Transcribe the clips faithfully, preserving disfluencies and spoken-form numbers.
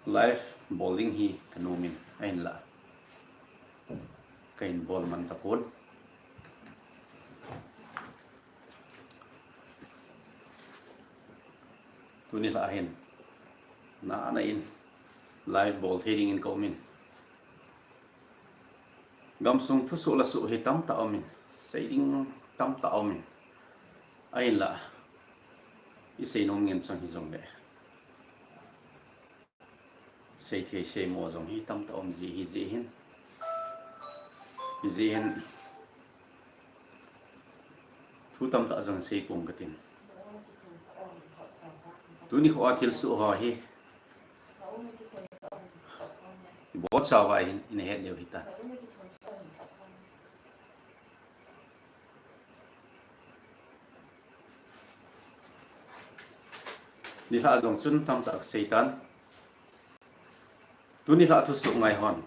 Live bol ding hi ka nom in, ahinla ka hin bol man tapon. Tuni lha hin na na in live bol thei ding in ka um in. Gamsung thusoh la soh hi tamtah um in, sei ding tamtah um in. Ahinla i sei nom ngen chang hi jong le, sei thei sei mo jong hi tamtah um ji hi ji hin. Hi ji hin. Thu tamtah jong sei pong ka tin. Tuni kho a thilsoh ho hi. Bon sa vai hin in het deu hi ta. Ni lha jong chun tamtah ka sei tan. Tuni lha thusoh ngai hon.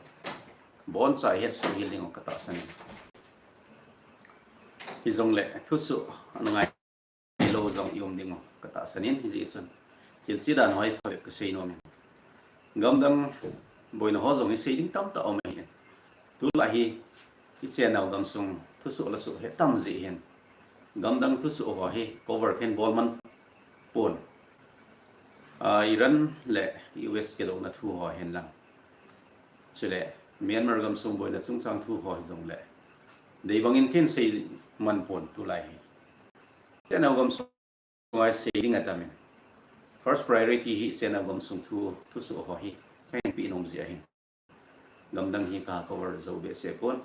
Bon sa het soh hil ding ka tahsan in. Hi jong le thusoh an ngai lo jong i um ding ka tahsan in hi ji chun. Thil chi dan hoi pha ka sei nom in. Gamdang boina ho jong i sei ding tamtah um ahi. Tulai hi i channel gamsung thusoh la soh hi tam ji hin. Gamdang thusoh ho hi cover khen bol man pon. A, Iran le U S kilouna thu ho hen lang. Chule Myanmar gamsung boina chungchang thu ho hi jong le. Dei bangin khen sei man pon tulai hi. Channel gamsung ngai sei ding a tam in. First priority hi channel gamsung thu, thusoh ho hi ka hin pi nom ji ahin. Gamdang hi ka cover jo behseh pon.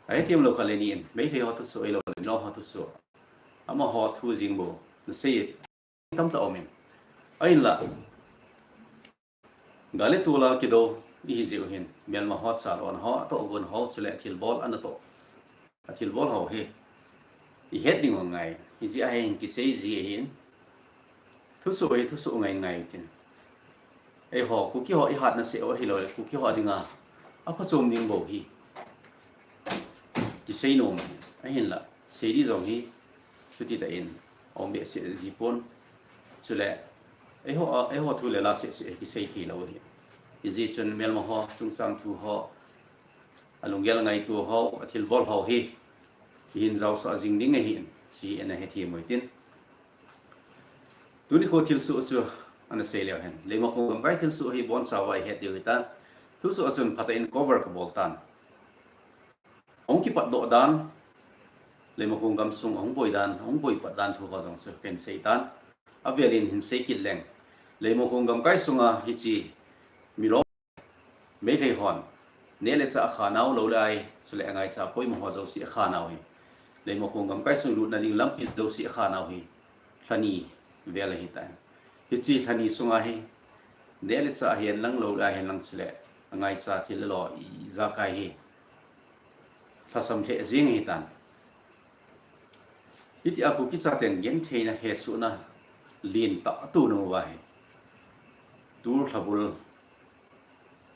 Ahi thiam lo kha le ni in, Meitei ho thusoh, ei lo le lo ho thusoh. Amaho thu jing bo, na sei tamtah um in. Ahinla. Gal le tol a kido i hi jiu hin, Myanmar ho chalon ho, atoh gon ho, chule thilbol ana toh. A thilbol ho hi i het ding u ngai, hi ji ahin kisei ji ahin. Thusoh hi thusoh ngai ngai tin. Eiho, Kuki ho i hatna seh u ahilou le, Kuki ho dinga aphachom ding bou hi kisei nom ahinla, sei di jong hi chuti tah in aum behseh ji pon. Chule eiho, eiho thu le la seh seh kisei thei lou hi. Hijeh chun Myanmar ho chungchang thu ho, alunggel ngaito ho, athilbol ho hi kihin jaosah jing ding ahin, chi ana hethem u hitin. Tuni kho thilsoh chu ana sei leu hen. Leimakhong gamkai thilsoh hi boncha uva i het diu hitan. Thusoh a chun phatah in cover kabol tan. Ahung kipatdoh dan, Leimakhong gamsung ahung boi dan, ahung boi pat dan thu ho jong chu kahin sei tan. Avel in hin sei kit leng. Leimakhong gamkai sunga hiche Milong Meitei hon neh le chah akhanau, lou le ai, chule angaicha poimo ho jouse akhanau hi, Leimakhong gamkai sung lutna ding lampi jouse akhanau hi lhani vel ahitan. Hiche lhani sunga hi neh le chah ahin lang, lou le ai ahin lang, chule angaicha thil le lo ijakai hi lhasam lheh jing ahitan. Hitia Kuki chaten gentheina hesohna lentah atoh nung uva hi, tu lhabul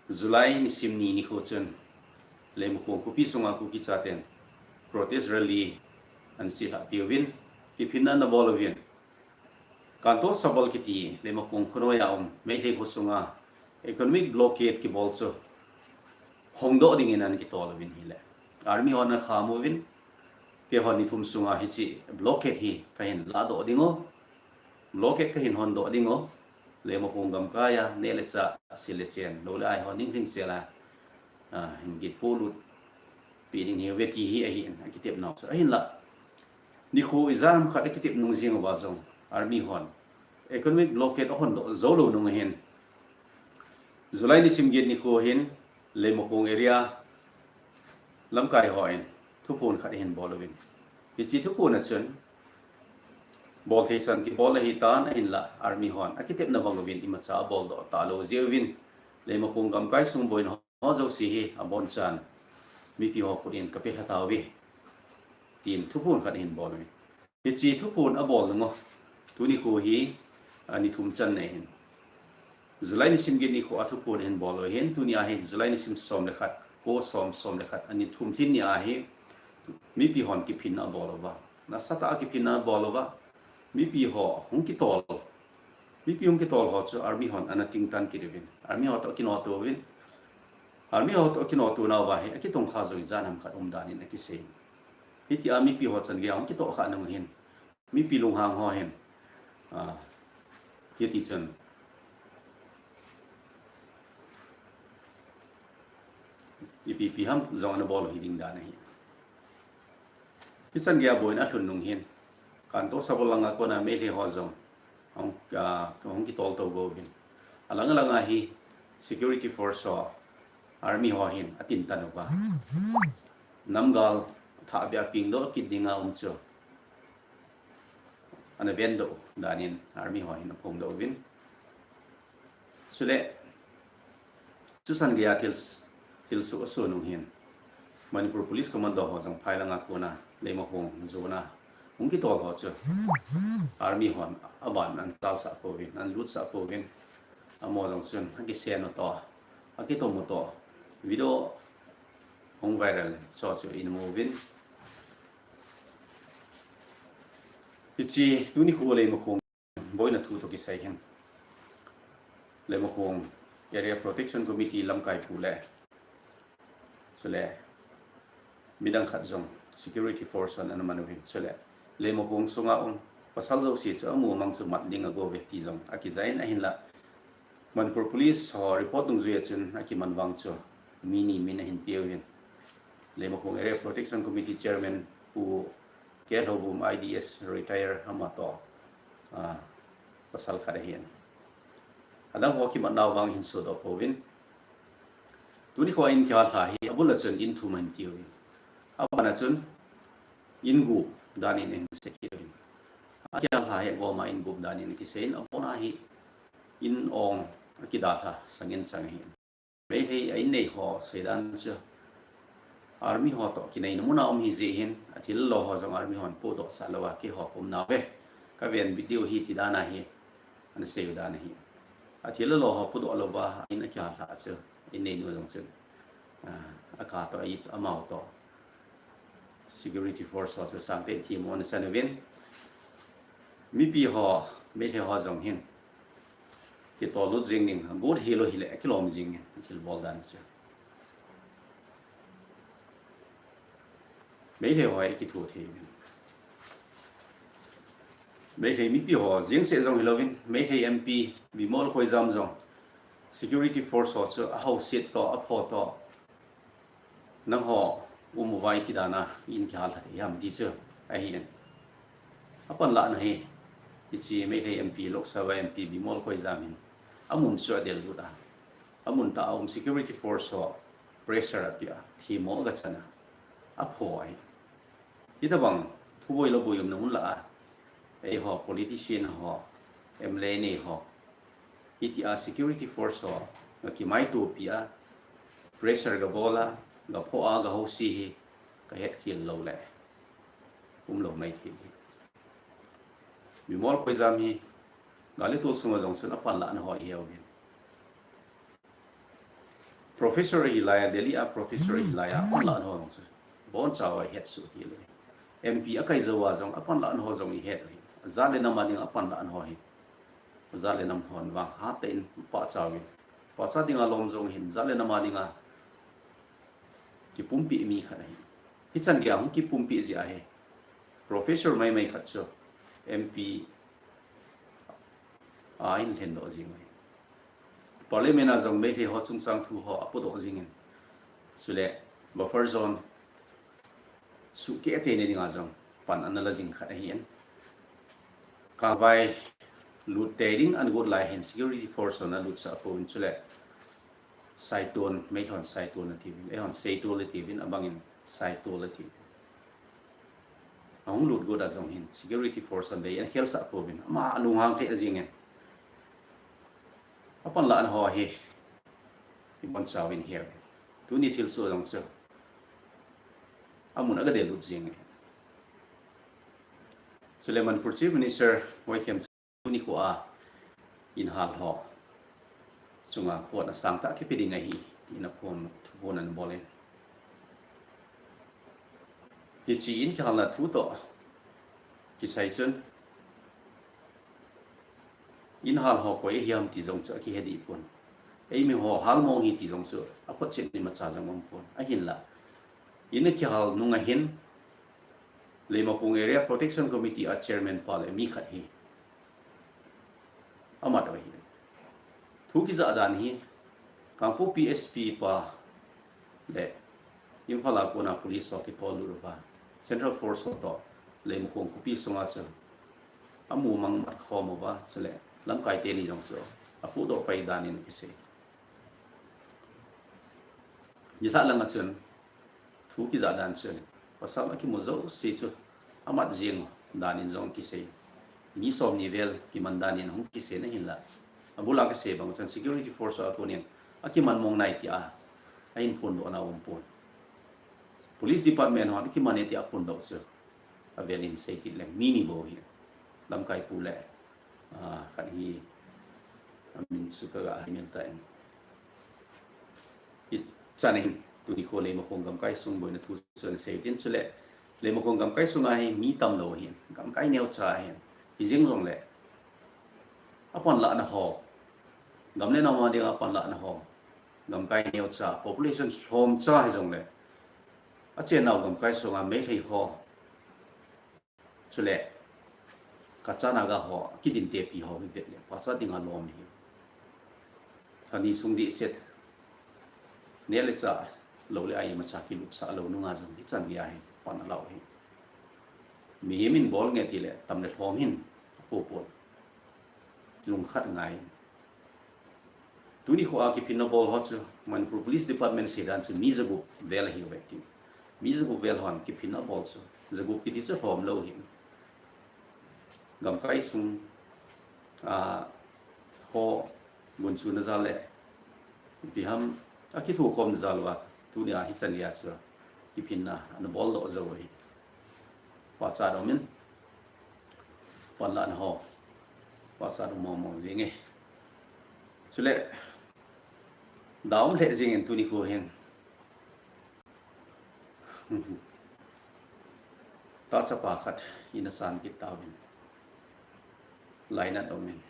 July nisim ni nikho chun Leimakhong khopi sunga Kuki chaten protest rally ana chelhah peh uvin, kiphinna ana bol uvin. Kanto Sabal kiti Leimakhong khonoi a um Meitei kho sunga economic blockade kibol chu hongdoh dingin ana kitol uvin hile, army hon ana kham uvin, keihon ni thum sunga hiche blockade hi kahin lahdoh ding u, blockade kahin hondoh ding u, Leimakhong gamkai a neh le chah, sil le chen, lou le ai ho ning lhing sel a, a, hin kit polut peh ding hiuve ti hi ahin, akitepnau chu. Ahinla, nikho ijat ham khat akitep nung jing uva jong army hon economic blockade ahondoh jou lou nung ahin, July nisim get nikho hin Leimakhong area lamkai hon thuphon khat ahin bol uvin. Hiche thuphon a chun bol thei san kibol ahitan, ahinla army hon akitepna bang uvin imacha aboldoh talou jeh uvin, Leimakhong gamkai sung boina ho jouse hi abonchan mipi ho khut in kapelha tauve, tin thuphon khat ahin bol uvin. Hiche thuphon abol nung u, tuni kho hi, a, ni thum channa ahin. July nisim get nikho a thuphon ahin bol u ahin, tunia hi July nisim som le khat, kho som, som le khat, ani thum lhin nia hi mipi hon kiphinna abol uva, nasatah a kiphinna abol uva, mipi ho hung kitol Mipi hung kitol ho chu army hon ana tingtan kit uvin. Army ho toh kinoto uvin. Army ho toh kinoto nauva hi akitongkha jou ijat ham khat um danin akisei. Hitia mipi ho chan geiya hung kitohkhah nung hin, mipi lunghang ho hin, ah, hiti chun ipi ipi ham jong ana bol u hiding dan ahi. Hichan geiya boina alhun nung hin, Kanto Sabol langa kona Meitei ho jong ahung, ah, ahung kitol to go uvin. Alang alang a hi security force ho, army ho hin atintan uva, namgal thahbeh a pengdoh kit dinga um chu ana vendoh danin army ho hin aphongdoh uvin. Chule chuchan geiya thil, thilsoh asoh nung hin, Manipur Police Commando ho jong phai langa kona Leimakhong jona hung kitol ho chu army hon avan ana chalsah pouvin, ana lutsah pouvin. Amaho jong chun akisen u toh, akitom u toh, video hung viral chu chu imu uvin. Hiche tuni khu Leimakhong boina thu toh kisai hin, Leimakhong Area Protection Committee lamkai pu le, chule midang khat jong security force hon ana man uvin, chule Leimakhong sunga um pasal jouse chu amu mang chu mat ding ago uve ti jong akijai in, ahinla Manipur Police ho report dungjuiya chun akiman vang chu mi ni min ahin peuvin. Leimakhong Area Protection Committee Chairman Pu K. Lhouvum I D S retire ama toh, ah, pasal khat ahin. Adang ho kimat nau vang hin sodoh pouvin. Tuni kho in kihal lha hi abul a chun in thum ahin tiuvin. Abana chun in gup danin ahin sei kit uvin. Akihal lha hi agoma in gup danin akisei in, abona hi in ong akidalha sangin chang ahi. Meitei a in nei ho seidan chu army ho toh kineina muna um ahi jeh hin, athil lo ho jong army hon pudoh sah louva keiho ka um nauve, ka ven bit diu ahi ti dan ahi, ana sei u dan ahi. Athil lo ho pudoh louva in akihal lha chu in neinu jong chun, ah, aka toh, a it, amau toh security force ho chu sangtah in themmo ana chan uvin. Mipi ho, Meitei ho jong hin kitol lut jing ding, agot hel u hile akilom jing in, thil bol dan chu. Meitei ho hi kitho thei uvin. Meitei mipi ho jeng seh jong hilouvin, Meitei M P Bimol Koijam jong security force ho chu ahausit toh, apho toh, nangho um uva iti dan a in kihal lha thei ham ti chu ahi in. Apanlahna hi, hiche Meitei M P, Lok Sabha M P Bimol Koijam hin amun chu adel lut a, amun tah a um security force ho pressure apeh a, themmo aga chan a, apho ahi. Hitabang thuboi loboi umna mun lah a, eiho politician ho, M L A nei ho, hitia security force ho ga kimaitopi a, pressure ga bol a, ga pho a, ga housi hi ka hetkhel lou le, umlou maithei hi. Bimol Koijam hi gal le tol sunga jong chun apanlahna ho ihe uvin. Professor ahi laiya, Delhi a professor ahi laiya, apanlahna ho jong chu boncha uva ihet soh hel uve. M P akai jouva jong apanlahna ho jong ihet uve. Jat le nam a dinga apanlahna ho hi, jat le nam hon vang hatah in pachat uvin, pachat dinga lom jong ahin, jat le nam a dinga kipumpeh mi khat ahi. Hichan geiya hung kipumpeh jeh ahi, professor maimai khat chu M P a ahin lhendoh jing uve. Parliament a jong Meitei ho chungchang thu ho apudoh jing in, chule buffer zone suhkeh theina dinga jong pan ana la jing khat ahi in. Kangvai lut tei ding ana got lai hin security force hon alutsah pouvin, chule Saiton, Meilhon Saiton atiuvin, eihon Seitol atiuvin, abangin Saitol atiuvin. Ahung lut got a jong hin security force hon dei ana khelsah pouvin, ama alunghang thei jing in. Apanlahna ho hi ibonchauvin ihet uvin. Tuni thilsoh jong chu amun aga del lut jing in. Chule Manipur Chief Minister Waikhem chu tuni kho a inhal ho chunga pona sangtah kipe ding ahi, tina phon, thuphon ana bol in. Hiche in kihalna thu toh kisai chun, in hal ho koi ahi ham ti jong chu akihe deh pon. Eimi ho hal mong hi ti jong chu aphotchet imacha jong um pon. Ahinla, in akihal nung ahin, Leimakhong Area Protection Committee a chairman pa le mi khat hi amat u ahi. Thu kijah dan hi, Kangpokpi S P pa le Imphal a kona police ho kitol lut uva, Central Force ho toh Leimakhong khopi sunga chu amu mang mat khom uva, chule lamkai teni jong chu apudoh pai dan in kisei. Nilhah langa chun thu kijah dan chun pasal akimu jouse chu amat jeng dan in jong kisei. Mi somni vel kiman dan in hung kisei na hinla, abula kisei bang chun security force a konin akiman mong nai tia ahin phondoh na um pon. Police department hon akiman e tia aphondoh chu avel in sei kit leng mi ni bou hi. Lamkai pu le, ah, khat hi amin chu kaga himil tan. Ichan in tuni kho Leimakhong gamkai sung boina thu chu ana sei tin, chule Leimakhong gamkai sunga hi mi tamlou ahin, gamkai neocha ahin, hijeng jongle apanlahna ho, gam le nam a dinga panlahna ho, gamkai neocha, population lhomcha hijongle, achennau gamkai sunga Meitei ho, chule Kacha Naga ho, kidin tepi ho hi vet le pachat dinga lom ahi. Lhani sung dihchet, neh le chah, lou le ai imacha kilutsah lou nunga jong hichan geiya hi pan alah u ahi. Mihem in bol nge tile tam le lhom hin apoh pon. Lungkhat ngai. Tuni kho a kiphinna bol ho chu Manipur Police Department seidan chu mi jagup vel ahiuve tin. Mi jagup vel hon kiphinna bol chu, jagup kiti chu lhom lou ahi. Gamkai sung, ah, ho gunchuna jal le ipi ham akithukhomna jal uva tunia hichan geiya chu kiphinna ana boldoh jou u ahi. Pachat um in, panlahna ho pachat um mong mong jenge. Chule, da um lheh jengin tuni kho hin. Tahchapa khat in asan kit tauvin, lainat um in,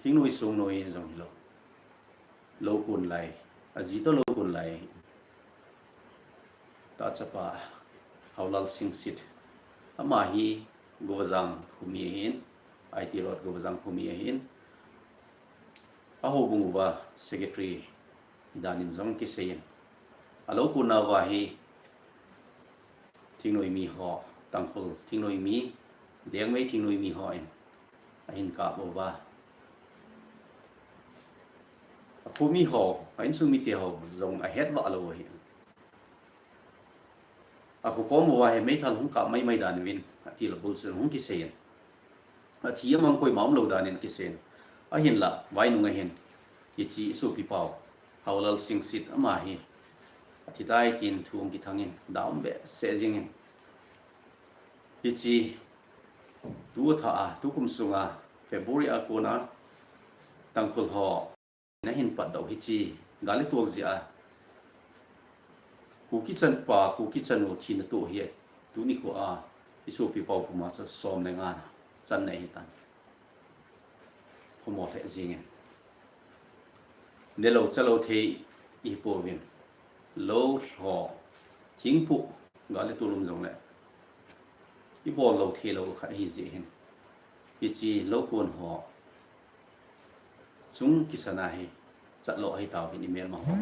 thingnoi sungnoi jong hilou, lou kon lai, aji toh lou kon lai, tahchapa Haolal Singsit, ama hi Govajang khomi ahin, I T Road Govajang khomi ahin, ahoubung uva secretary hidan in jong kisei in, alou konna uva hi thingnoi mi ho, Tangkhul thingnoi mi, Liangmei thingnoi mi hon ahin kap uva, akhomi ho, a insung mite ho jong ahet vah lou u ahi. Akhokom uva hi meithal hung kap maimai dan uvin, ati le bul chun hung kisei in, athi amang koima umlou dan in kisei in, ahinla vainung ahin hiche isopi pau Haolal Singsit ama hi athi tai tin thu hung kithang in, da um behseh jeng in, hiche tu atha a, tukum sunga February a kona Tangkhul ho nahin patdoh hiche gal le tual jeh a Kuki chanpa, Kuki chanu thina toh hi tuni kho a isopi pau puma chu som le nga na channa ahitan. Phamol lheh jengin, nelou chalou thei ihi pouvin, lou lho, thingpuh, gal le tual um jongle ibol lou theilou khat ahi jeh hin, hiche lou kon ho chung kisana hi chatlo ahi tauvin, imelma ho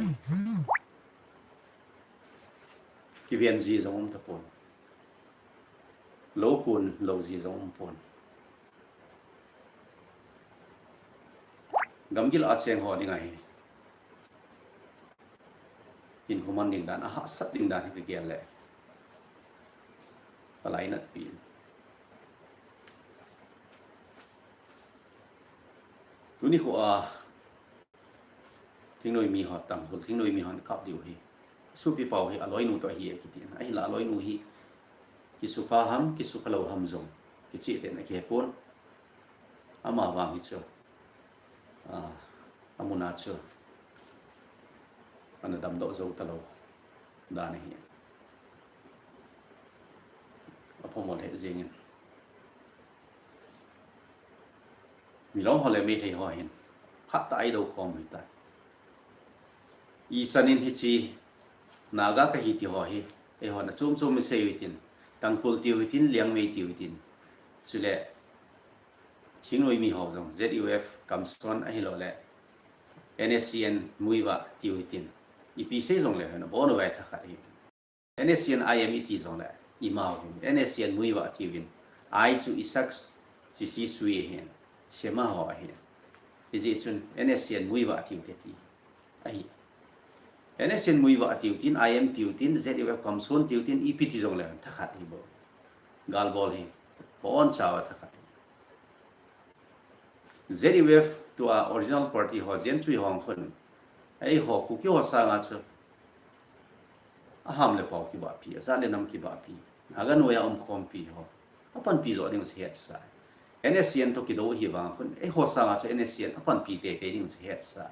kiven ji jong um tapon, lou kon lou ji jong um pon. Gamgil a cheng ho dinga hi hinkho man ding dan, ahahsat ding dan hi kagel le kalainatpi in, tuni kho a thingnoi mi ho, Tangkhul thingnoi mi hon kap diu hi, isopi pau hi aloinu toh ahi akitin, ahinla aloinu hi kisukha ham, kisukha lou ham jong kicheh ten akihepon. Ama vang hichu, ah, amuna chu ana damdoh jou talou dan ahi. Aphamol lheh jengin, Milong ho le Meitei ho hin phat tah a i dou khom u hita. Ichan in hiche Naga kahi ti ho hi, eihon achom chom i sei u hitin, Tangkhul tiu hitin, Liangmei tiu hitin, chule Thingnoi mi ho jong Z U F Kamson ahilou le N S C N Muivah tiu hitin, ipi sei jong le hin abon uva thakhat ahi. N S C N I M i ti jong le ima u hin, N S C N Muivah tiu vin, I chu Isaac Sisi Sui ahin, Sema ho ahin. Hijeh chun N S C N Muivah tiu te ti ahi. N S C N Muivah tiu tin, I M tiu tin, Z U F Kamson tiu tin, ipi ti jong le thakhat ahi bou. Gal bol hi abon chauva thakhat ahi. Z U F tua original party ho, Jen Chui ho khun, eiho Kuki ho sanga chu aham le pau kibahpi, ajat le nam kibahpi, Naga noiya um khompi ho apanpi jo ding chu hetsa. N S C N toh kidou hi vang khun, eiho sanga chu N S C N apanpi teitei ding chu hetsa.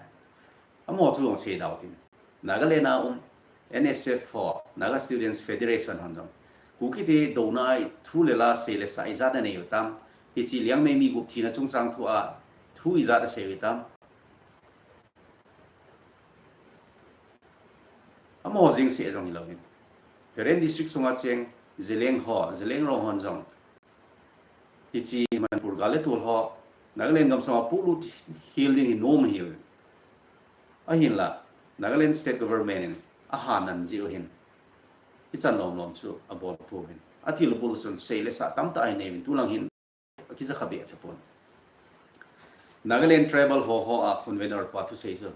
Amaho thu jong sei dau tin. Nagaland a um N S F ho, Naga Students Federation hon jong, Kuki te douna thu le la sei le sa ijat anei u tam. Hiche Liangmei mi gup thina chungchang thu a thu ijat asei u tam. Amaho jeng seh jong hilou vin, Peren District sunga cheng Zeliang ho, Zeliangrong hon jong, hiche Manipur gal le tol ho Nagaland gamsunga pulut hel ding hi nom ahiu. Ahinla, Nagaland State Government in ahanan jeh u hin, hichan lom lom chu abol pouvin. Atil bul chun sei le sa tamtah ahin nei uvin, tulang hin akija kha be tapon. Nagaland tribal ho ho a convener pa thusei chu,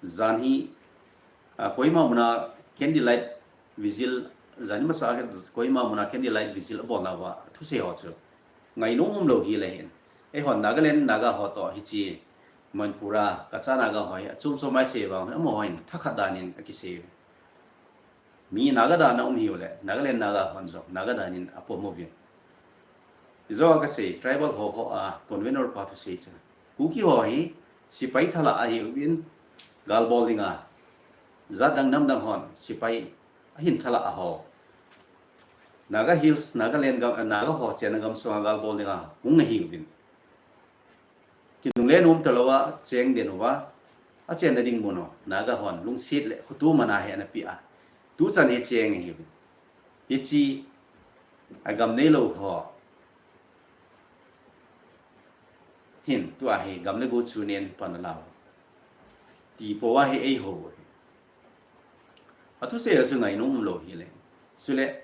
jan hi, a, Kohima muna candlelight vigil, jan hi masa Kohima muna candlelight vigil abolna uva thusei ho chu ngainom umlou hile hin, eihon Nagaland Naga ho toh hiche Manipur a Kacha Naga ho hi achom chom a isei vang, amaho hin thakhat dan in akisei. Mi Naga dan a um hiu le, Nagaland Naga hon jong Naga dan in apom uvin. Ijou a kasei, tribal ho ho a convener pa thusei chu, Kuki ho hi sepai thalah ahiuvin, gal bol dinga jat dang nam dang hon sepai ahin thalah a ho, Naga Hills, Nagaland gam, Naga ho chenna gamsunga gal bol dinga hung ahiuvin. Kinungle nom talouva cheng den uva, achenna ding mun u Naga hon lungset le khoto mana hi ana peh a, tuchan hi cheng ahiuvin. Hiche agam neilou ho hin tua hi gam le go chunen pan alau ti pou a hi eiho hi. Athusei a chu ngainom umlou hile. Chule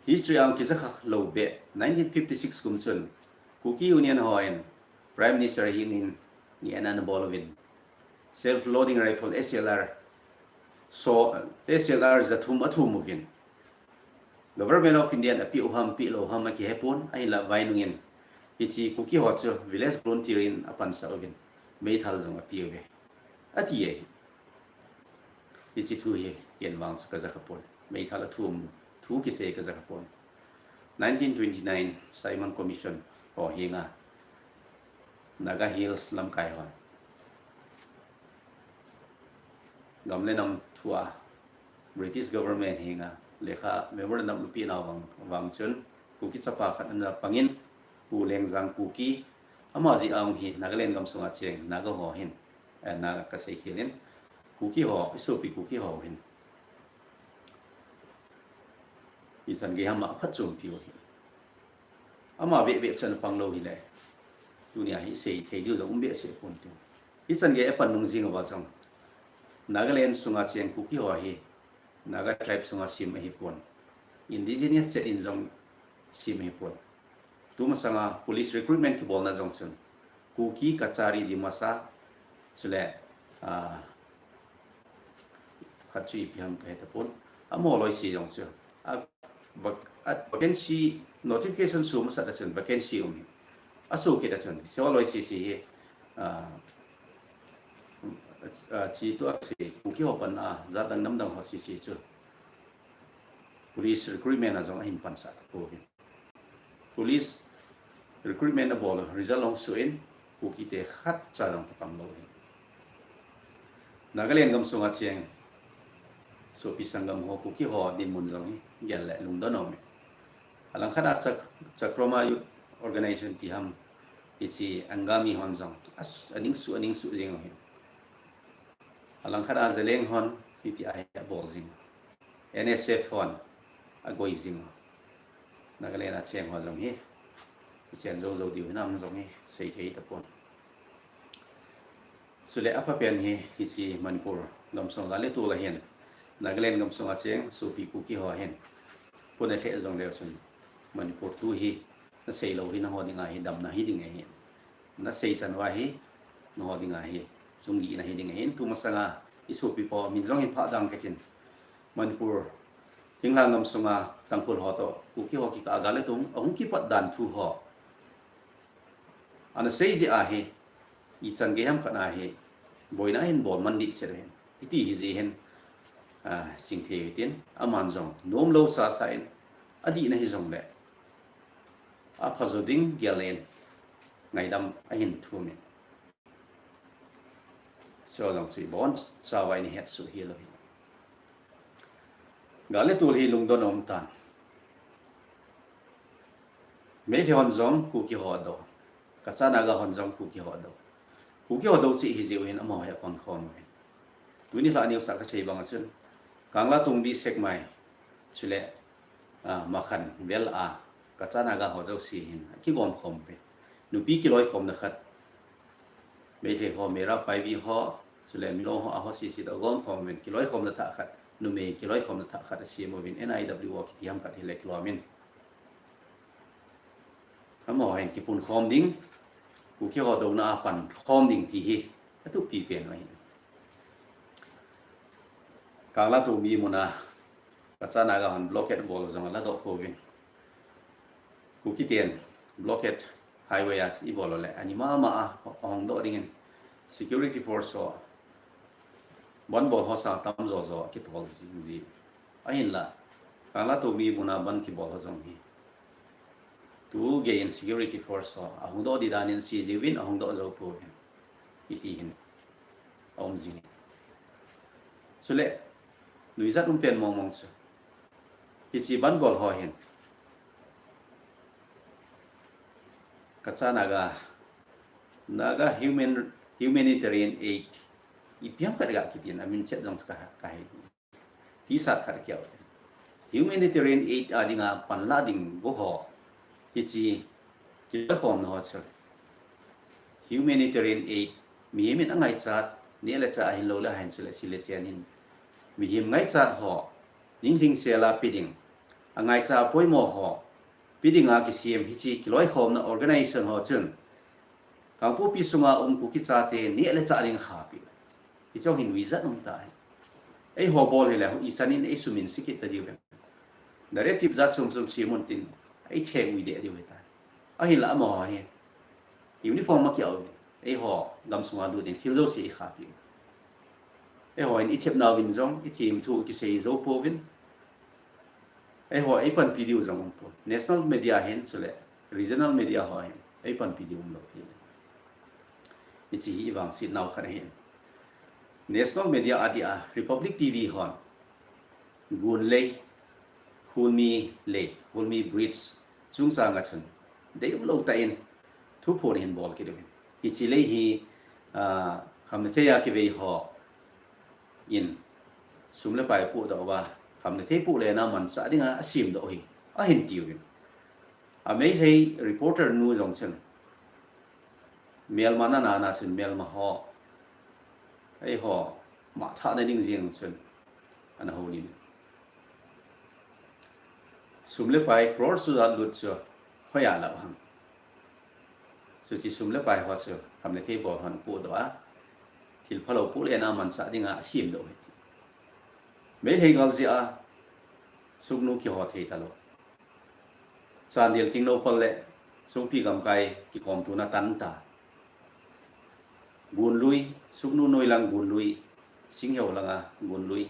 history a kija kha lou be, nineteen fifty-six kum chun Kuki Union hon Prime Minister hi nin, ni ana bol uvin, self loading rifle, S L R, so, S L R jathum athum uvin. Government of India in apeh u ham, peh lou ham akihepon, ahinla vainung in hiche Kuki ho chu village volunteer in apansah uvin, meithal jong apeh uve, ati e. Hiche thu hi ken vang chu kaja khapon, meithal athum thu kisei kaja khapon. Nineteen twenty-nine Simon Commission ho henga Naga Hills lamkai hon gam le nam thua British government henga lekha memorandum lupeh nau vang, vang chun Kuki chapa khat ana pangin, Pu Lengjang Kuki, ama jeh a hi Nagaland gamsunga cheng Naga ho hin, eh, Naga kasei khel in, Kuki ho, isopi Kuki ho hin ichan gei ham a aphatchompi u hi. Ama beh beh chan pang lou hile, tunia hi sei thei diu jong um behseh pon tin. Ichan gei apan nung jing uva jong Nagaland sunga cheng Kuki ho hi Naga tribe sunga sim ahipon, indigenous chet in jong sim ahipon. Tumasanga police recruitment kibolna jong chun Kuki, Kachari, Dimasa, chule, ah, khat chu ipi ham kahe tapon, amaho loise jong chu a vac-, a vacancy notification so masat a chun vacancy um hi. Aso kit a chun, so loise se hi, ah, ah, chi tua se, Kuki ho pan a, jat dang nam dang ho sese chu police recruitment a jong ahin pansah tapouvin. Police recruitment abol, result ahung soh in, Kuki te khatcha jong tapang lou ahi. Nagaland gamsunga cheng sopi sanggam ho, Kuki ho dinmun jong hi gel le lungdon aume. Alangkhat a Chak-, Chakroma Youth Organization ti ham, Hiche Angami hon jong as-, aningsuh, aningsuh jing u ahi. Alangkhat a Zaleng hon hiti ahi abol jing. N S F hon agoi jing. Nagaland a cheng ho jong hi, hichen jou jou diu hinam jong hi seithei tapon. Chule aphapen hi, hiche Manipur gamsung a le tol a hin, Nagaland gamsung a cheng sopi Kuki ho hin puna lheh jongleu chun, Manipur tu hi nasei lou hi nangho dinga hi damna hiding ahi. Nasei chan uva hi nangho dinga hi chunggihna hiding ahi. Tumasanga isopi pa min jong hin phah dang katin. Manipur, Thinglhang gamsunga Tangkhul ho toh Kuki ho kikah a gal le tol ahung kipat dan thu ho ana sei jeh ahi, ichan gei ham khat ahi, boina hin bol man ding seh ahin. Iti hijeh hin, ah, sing thei u hitin, aman jong nomlou sasa in, adihna hijongle apha jo ding gel in ngaidam ahin thum in. Chujong chu ibon chauva ihetsuh hilou hi. Gal le tol hi lungdon aum tan. Meitei hon jong Kuki ho do. Kacha Naga hon jong Kuki ho do. Kuki ho do cheh hijeh u hin amaho hi apang khom u hin. Tuni lha news a kasei bang a chun, Kanglatongbi, Sekmai, chule, ah, Makhan vel a Kacha Naga ho jouse hin akigom khom uve. Nupi kiloikhomna khat, Meitei ho, Meira Paibi ho, chule Milong ho, aho sese toh agom khom uvin, kiloikhomna thah khat, numei kiloikhomna thah khat asem uvin, N I W O kiti ham khat hile kilom in. Amaho hin kipun khom ding, Kuki ho douna a pan khom ding ti hi athupi pen u ahi. Kanglatongbi muna Kacha Naga hon blockade bol jong aladoh pouvin. Kuki ten blockade highway a ibol le ani mama a ahong doh dingin security force ho, bandh bol ho sang tamjo jo kitol jing ji. Ahinla, Kanglatongbi muna bandh kibol ho jong hi, tu gei in security force ho ahung doh ding dan in asei jiuvin ahung doh jou pouvin. Hiti hin aum jing. Chule, nuijat um pen mong mong chu, hiche bandh bol ho hin Kacha Naga, Naga human, humanitarian aid, ipi ham khat ga kitin, amin chet jong ka, kahe. T-shirt khat akeh u. Humanitarian aid a dinga panla ding bou ho, hiche kiloikhomna ho chu, humanitarian aid, mihem in angaichat, neh le chah ahin lou le ahin chule sil le chen hin, mihem ngaichat ho, ning lhingsel a pe ding, angaicha poimo ho pe dinga kisem hiche kiloikhomna organization ho chun Kangpokpi sunga um Kuki chate neh le chah ding khapi. Hiche jong hin nuijat um tai. Eiho bol hile, ichan in eisum in se kit ta diu ve. Directive jat chom chom sem un tin, eitheng ui deh diu hitai. Ahinla amaho hi uniform ma kiau ve. Eiho gamsunga lut ding thil jouse eikhapi. Eiho in ithepna uvin jong, ithemthu kisei jou pouvin. Eiho eipanpi diu jong um pon. National media hin, chule regional media ho hin eipanpi diu umlou hi. Hiche hi ivangset nau khat ahin. National media a dia Republic T V hon Gunlei, Khulmi lei, Khulmi bridge chungchang a chun deium lou tah in thuphon hin bol kit uvin. Hiche lei hi, ah, khamnathei a kivei ho in sum le pai pohdoh uva, khamnathei pohletna manchah dinga asem doh ahi, ahin tiuvin. A Meitei reporter nu jong chun, melma nana na chun melma ho, eiho, mah thahna ding jeng chun, ana houlim in. Sum le pai crore chu alut chu, hoiya lah ham. Chuche sum le pai ho chu, khamnathei bol hon pohdoh a, thil phalou pohletna manchah dinga asem doh ahi ti. Meitei gal jeh a, suknu kiho thei talou. Chandel Tengnoupal le Songpi gamkai kikhomtona tan ta. Gunlui, suknu noilang Gunlui, Singheu langa Gunlui,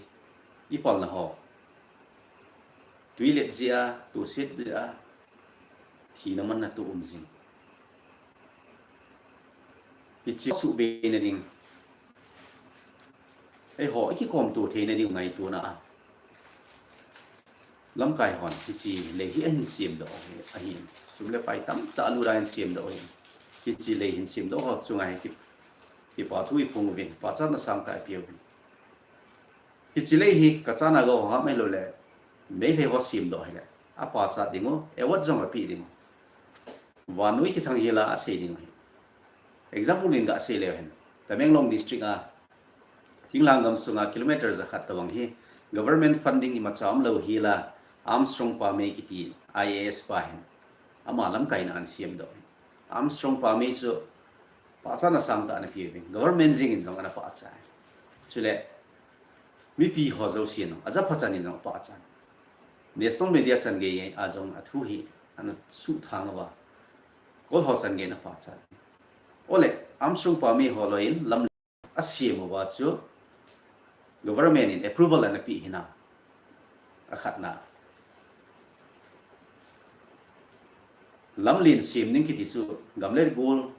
ipalna ho. Toilet jeh a, toset jeh a, thina manna toh um jing. Hiche suhbeina ding, eiho ikikhomto theina ding ngaitona a, lamkai hon hiche lei hi ahin semdoh ahi, ahin. Sum le pai tamtah alut a ahin semdoh ahi. Hiche lei hin semdoh ho chunga hi ki, kipa thu iphong uvin, pachatna sangtah ipe uvin. Hiche lei hi Kacha Naga ho ham ahilou le Meitei ho semdoh hile apachat ding u, award jong ape ding u. Vannoi kithang hila asei ding u hi. Example in gasei leu hen, Tamenglong district a Thinglhang gamsunga kilometer jakhat tobang hi government funding imacha umlou hila Armstrong Pamei kiti I A S pa hin ama lamkaina ana semdoh. Armstrong Pamei chu pachatna sangtah ana pe uvin, government jeng in jong ana pachat. Chule mipi ho jousen jong ajapha chan in jong apachat. National media chan gei a jong athu hi ana suhthang uva, Kol ho chan gei ana pachat. Ole, Armstrong Pamei ho louvin lam asem uva chu government in approval ana pe hinam? Akhatna, lamlen sem ding kiti chu gam le gol,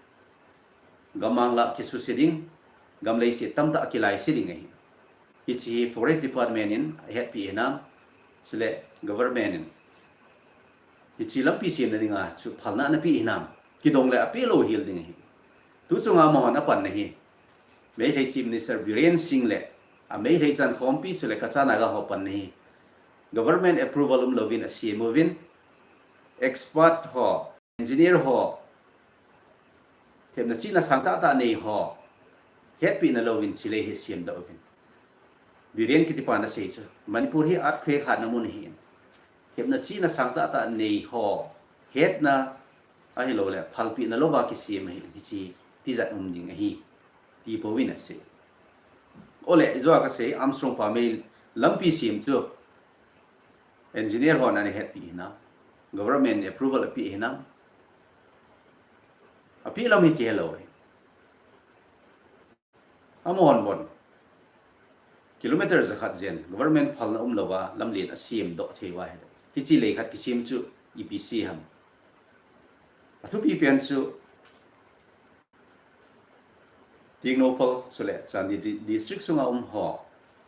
gammang lah kisuse ding, gam leiset tamtah kilaise ding ahi. Hiche hi Forest Department in ahetpi hinam, chule government in hiche lampi semna dinga chu phalna ana pe hinam? Kidong le ape lou hel ding ahi. Tu chunga amahon apanna hi Meitei Chief Minister Biren Singh le a Meitei chankhompi chule Kacha Naga ho panna hi government approval umlouvin asem uvin, expert ho, engineer ho, themna chihna sangtah tah nei ho hetpina louvin hiche lei hi semdoh uvin. Biren kitipan asei chu Manipur hi earthquake hatna mun ahin, themna chihna sangtah tah nei ho hetna ahilou le phalpina louva kisem ahin, hiche tijat um ding ahi, ti pouvin asei. Ole, ijou a kasei Armstrong Pamei lampi sem chu engineer hon ana hetpi hinam, government approval ape hinam? Ape lam hi kihelou ahi. Amahon bon kilometer jakhat jen government phalna umlouva lamlen asemdoh thei uva ahile hiche lei khat kisem chu ipi sei ham? Athupi pen chu Tengnoupal chule Chandel di-, district sunga um ho,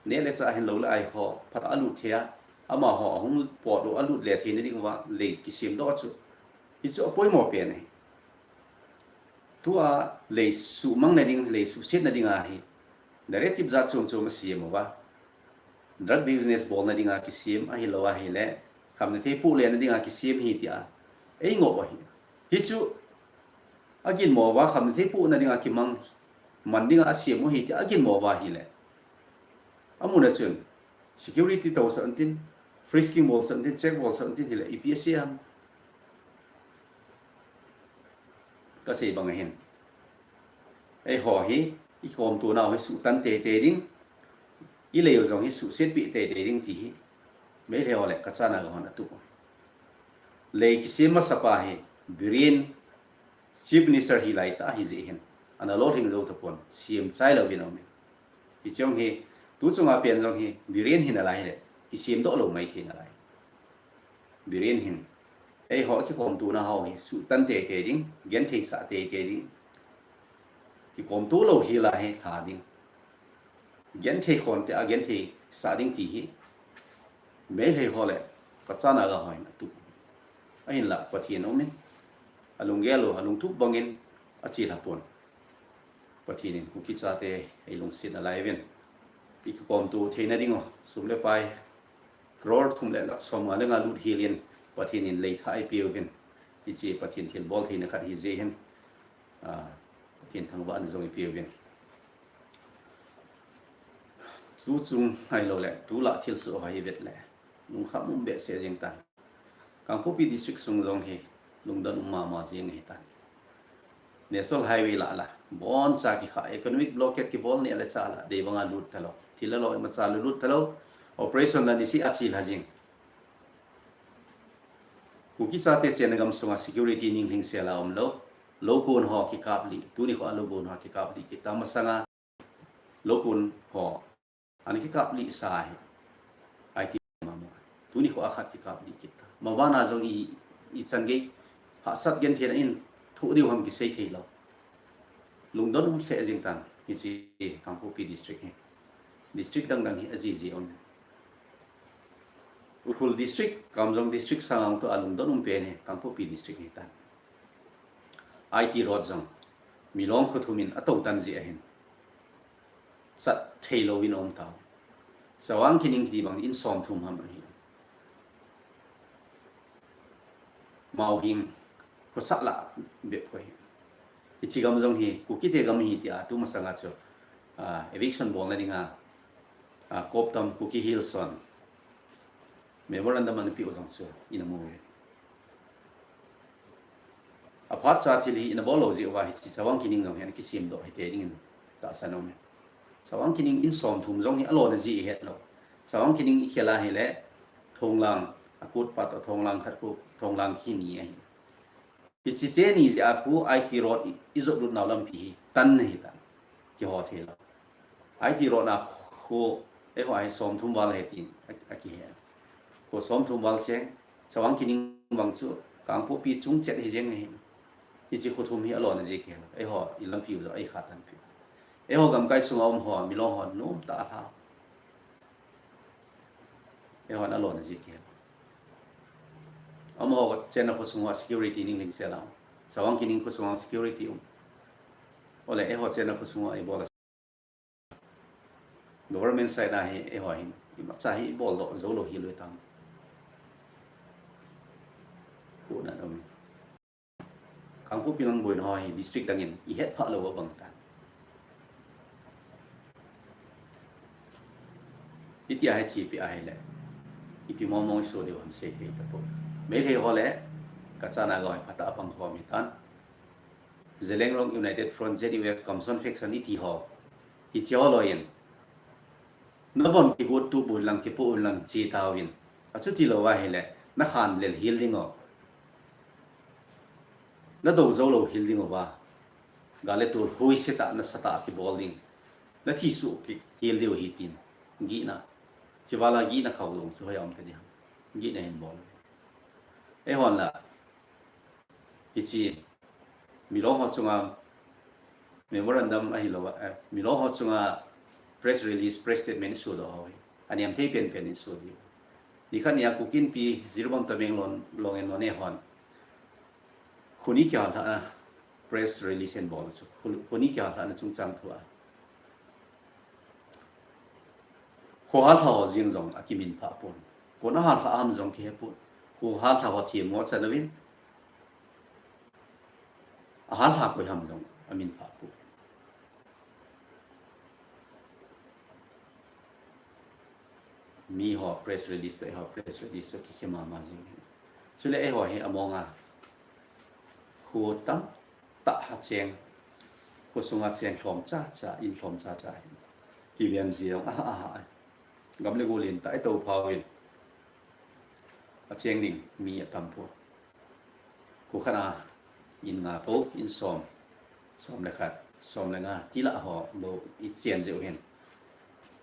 neh le chah hin lou le ai ho phatah a alut thei a, amaho ahung pot lou alut le theina dinguva lei kisemdoh chu, hichu apoimo pen ahi. Tua lei suhmangna ding, lei suhsetna dinga hi narrative jat chom chom asem uva, drug business bolna dinga kisem ahilou ahile khamna thei poh lena dinga kisem ahi tia eingop u ahi. Hichu aginmo uva khamna thei pohna dinga kimang man dinga asem u ahi tia aginmo uva ahile, amuna chun security tousah untin, frisking bolsah untin, check bolsah untin hile ipi asei ham? Kasei bang ahin, eiho hi ikomtonau hi suhtan teitei ding, ilei u jong hi suhsetpeh teitei ding ti hi Meitei ho le Kacha Naga hon atup u. Lei kisem masapa hi Biren Chief Minister hi laitah ahijeh hin ana lolhing jou tapon, sem chai louvin aumin. Hiche jong hi, tu chunga pen jong hi Biren hi nalai hile kisemdoh lou maithei nalai. Biren hin eiho kikomtona ho hi suhtan teitei ding, gentheisah teitei ding, kikomto lou hila hi lha ding, genthei khonte a gentheisah ding ti hi Meitei ho le Kacha Naga hon atup u. Ahinla Pathen aumin, alunggel u, alungtup bangin achelha pon. Pathen in Kuki chate eilungset nalai uvin, ikikomto theina dingu sum le pai crore thum le lakh somnga le nga lut helin Pathen in leithah eipeuvin, hiche Pathen thilbol theina khat ahijeh hin, ah, Pathen thangvahna jong eipeuvin. Tuchung ahiloule tulai thilsoh ho hi vetle lungkham um behseh jeng tan. Kangpokpi district sung jong hi lungdon um mama jeng ahitan. National Highway lah la, boncha kikhah, economic blockade kibol neh le chah la, deibanga lut talou, thil le lo imacha lut talou, operation la niseh a chelha jing. Kuki chate chenna gamsunga security ninglhingsel a umlou, loukon ho kikaplih, tunikho a loukon ho kikaplih kit ta masanga, loukon ho ana kikaplih sa hi, I T mama, tunikho a khat kikaplih kit ta. Mabana jong i, ichan gei hahsat gentheina in thoh diu ham kisei theilou. Lungdon um lheh jeng tan, hiche Kangpokpi district hi. District dang dang hi ajiji um. Ukhrul district, Kamjong district sanga toh a lungdon um pen hi Kangpokpi district hitan. I T Road jong milong kho thum in atou tan jeh ahin, chat thei louvin aum tau. Chawang Kining kiti bang in som thum ham ahi. Mauhing khosah lah bep kho hi. Hiche gam jong hi Kukite gam hi tia tumasanga chu, ah, eviction bolna dinga, ah, Koptam Kuki Hills hon memorandum ana peh u jong chu ina mu uve. Aphat cha thil hi ina bol lou jeh uva hiche Chawang Kining jong hi ana kisem doh hite dingin tahsan aume. Chawang Kining in som thum jong hi alona jeh ihet lou. Chawang Kining ikhel a hile Thonglang, akut pat a Thonglang khat khu, Thonglang khi ni ahi. Hiche teni jeh a khu I T Road i, ijot lut nau lampi hi tan ahi tan. Kiho thei lou. I T Road na khu, eiho hi som thum val ahi tin a, akihe. Khu som thum val seng, Chawang Kining vang chu Kangpokpi chung chet hi jeng ahi. Hiche khu thum hi alona jeh kihe lou. Eiho i lampi u jong eikha tan pi. Eiho gamkai sunga um ho, milong ho nom tah alha. Eihon alona jeh kihe. Amaho chenna khosung uva security ning ling sela. Chawang Kining khosung uva security um. Ole eiho chenna khosung uva ibol a. Government side a hi eiho hin imacha hi ibol doh jou lou hi lou tam. Puna dom. Kangpokpi lang boina ho hi district dangin ihet phah lou abang tan. Hitia hi chepi ahile, ipi mong mong iso diu ham sei thei tapoi. Meitei ho le, kachana gou hi phatah a pang khom hitan. Zeliangrong United Front, Z U F, Kamson Faction iti ho. Hiche ho loiyin. Navon kigot tup un lang, kipoh un lang, che tauvin. Achuti lou ahile, nakhan lel hel ding o. Nadou jou lou hel ding uva. Gal le tol huise tah, nasatah kibol ding. Nathi suh kihel diu ahi tin. Gihna. Hiche vala gihna khao lou chu hoiya um tading ham. Gihna hin bol. Eihon la. Hiche, milong ho chunga memorandum ahilou, eh, milong ho chunga press release, press statement iso doh ho hi. Anem thei penpen iso diu. Nikhat nia Kuki Inpi, Jiribam Tamenglong, Long and Noney hon. Khoni kihal lhahna press release ahin bol chu. Khu-, khoni kihal lhahna chungchang thua. Kho hal lha ho jeng jong akimin phah pon. Kona hal lha ham jong kihe pon. Kho hal lha ho themmo achan uvin. Ahal lha koi ham jong amin phah pon. Mi ho press release, eiho press release kikhe mama jeng. Chule eiho hi amonga. Kho tamtah a cheng. Kho sunga cheng lhom chacha, in lhom chacha. Kiven jeng, aha, aha. Gam le gol in tah a itou phauvin. Acheng ding mi atam pon. Kho khat a in nga pou, in som, som le khat, som le nga, ti lah ho bou ichen jeh u hin.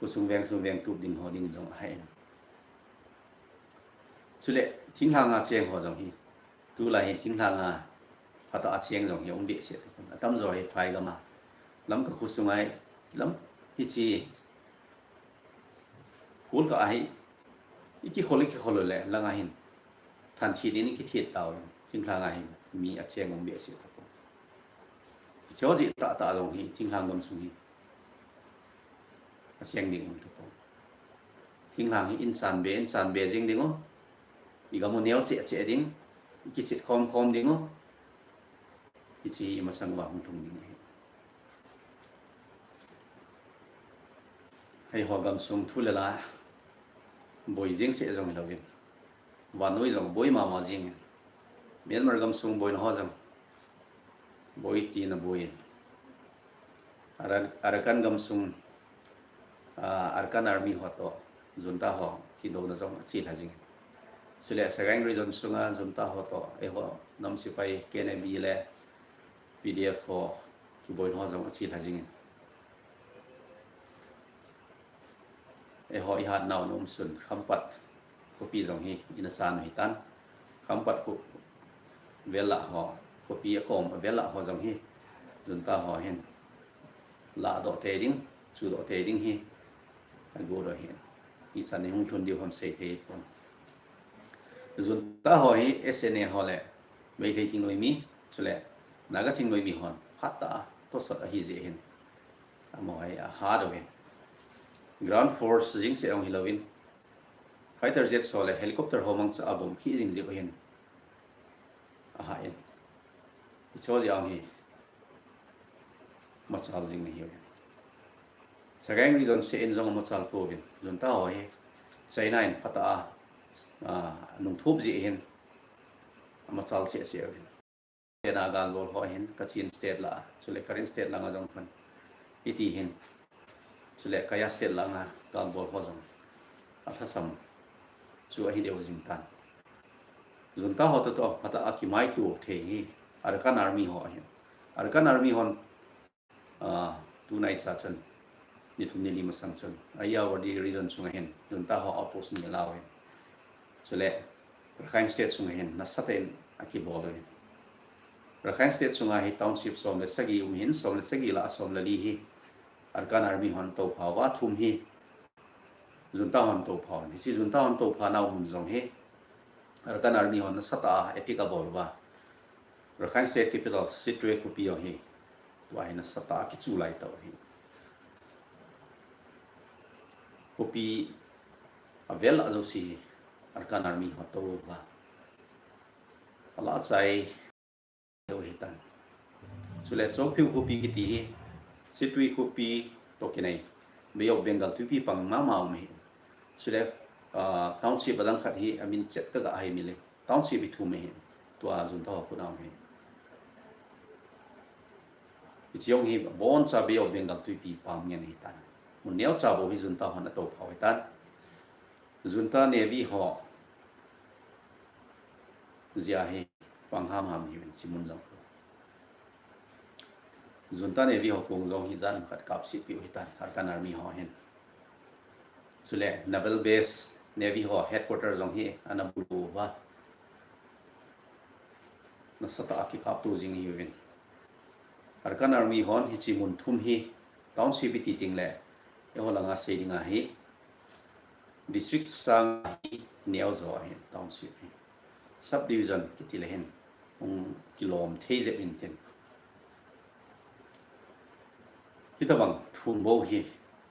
Kho sung veng sung veng tup ding ho ding jong ahin. Chule, thinglhang a cheng ho jong hi. Tulai hi thinglhang a phatah a cheng jong hi um behseh. Atamjo hi phai gam a. Lamka kho sunga hi, lam hiche Kolkata a hi, ikikhol, ikikhol le, langa hin. Thanthi din ikithet tau, thinglhang a hin, mi acheng um behseh tapon. Hiche ho jeh tah tah jong hi, thinglhang gamsung hi. Acheng ding um tapon. Thinglhang hi in chan be, in chan be jing ding o. Igam u neo cheh cheh ding, ikisit khom khom ding o. Hiche hi imasang uva hung lhung ding ahi. Eiho gamsung thu le la, boi jeng seh jong hilouvin. Vannoi jong boi mama jeng in. Myanmar gamsung boina ho jong. Boi tina boi in. Ara-, Arakan gamsung, ah, Arakan Army ho toh, junta ho, kidouna jong achelha jing in. Chule Sagaing Region sunga junta ho toh, eiho nam sepai K N A B le P D F ho, kiboina ho jong achelha jing in. Eiho ihatnau nomsun, Khampat khopi jong hi, ina san hitan. Khampat khu vel lah ho, khopi akom vel lah ho jong hi, junta ho hin. Lahdoh tei ding, chuhdoh tei ding hi, ago doh hin. Ichan hi hung lhun diu ham sei thei pon. Junta ho hi, S N A ho le, Meitei thingnoi mi, chule, Naga thingnoi mi hon phatah a tosot ahi jeh hin, amaho hi aha doh in, ground force jing seh jong hilouvin, fighter jet ho le helicopter ho mangcha a bomb khi jing jeh hin, aha in, hicho jeh jong hi machal jing nahiuvin. Sagaing region seh in jong amachal pouvin, junta ho hi China in phatah a, a, nungthup jeh hin amachal seh seh uvin. China galbol ho hin Kachin State lah a, chule Karen State langa jong khun hiti hin, chule Kayah State langa galbol ho jong alhasam chu ahi deu jing tan. Junta ho toh toh phatah a kimaito thei hi Arakan Army ho ahin. Arakan Army hon, a, tunaicha chun, ni thum ni li masang chun Ayeyarwady region sunga hin junta ho outpost ni alau in, chule Rakhine State sunga hin nasatah in akibol uvin. Rakhine State sunga hi township som le sagi um hin, som le sagi lah a som le li hi Arakan Army hon toupha uva, thum hi junta hon toupha uvin. Hiche junta hon toupha nau mun jong hi Arakan Army hon nasatah a attack abol uva, Rakhine State capital Sittwe khopi jong hi tua hi nasatah a kichu lai tauve. Khopi avel a jouse hi Arakan Army ho tou uva, alachai tauve hitan. Chule Kyaukphyu khopi kiti hi Sittwe khopi toh kinai, Bay of Bengal twipi pang mama um ahi. Chule, ah, township adang khat hi amin chet kaga hei mile, township hi thum ahi, tua junta ho khut a um ahi. Hiche jong hi aboncha Bay of Bengal twipi pang ngen ahitan. Mun neocha bou hi junta hon atoupha u ahitan. Junta Navy ho jeh a hi pang hamham ahiuvin, hiche mun jong khu. Junta Navy ho kong jong hi jan khat kapsetpeh u ahitan, Arakan Army ho hin. Chule Naval Base, Navy ho headquarter jong hi ana bulu uva, nasatah a kikapto jing ahiuvin. Arakan Army hon hiche mun thum hi township iti teng le, eiho langa sei dinga hi district sanga hi neojo ahin, township hi. Subdivision kiti le hin hung kilom thei jep intin, hitabang thum bou hi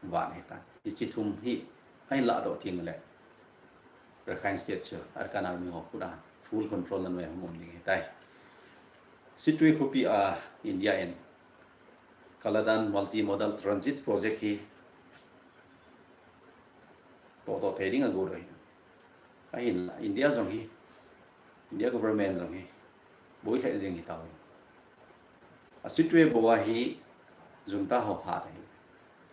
vat ahitan. Hiche thum hi ahin lahdoh teng le Rakhine State chu Arakan Army ho khut a full control a noi a hung um ding ahitai. Sittwe khopi a India in Kaladan Multimodal Transit Project hi tohtoh thei ding agot u ahi. Ahinla India jong hi, India government jong hi boi lheh jeng hitauve. A Sittwe bou a hi junta ho hat ahi.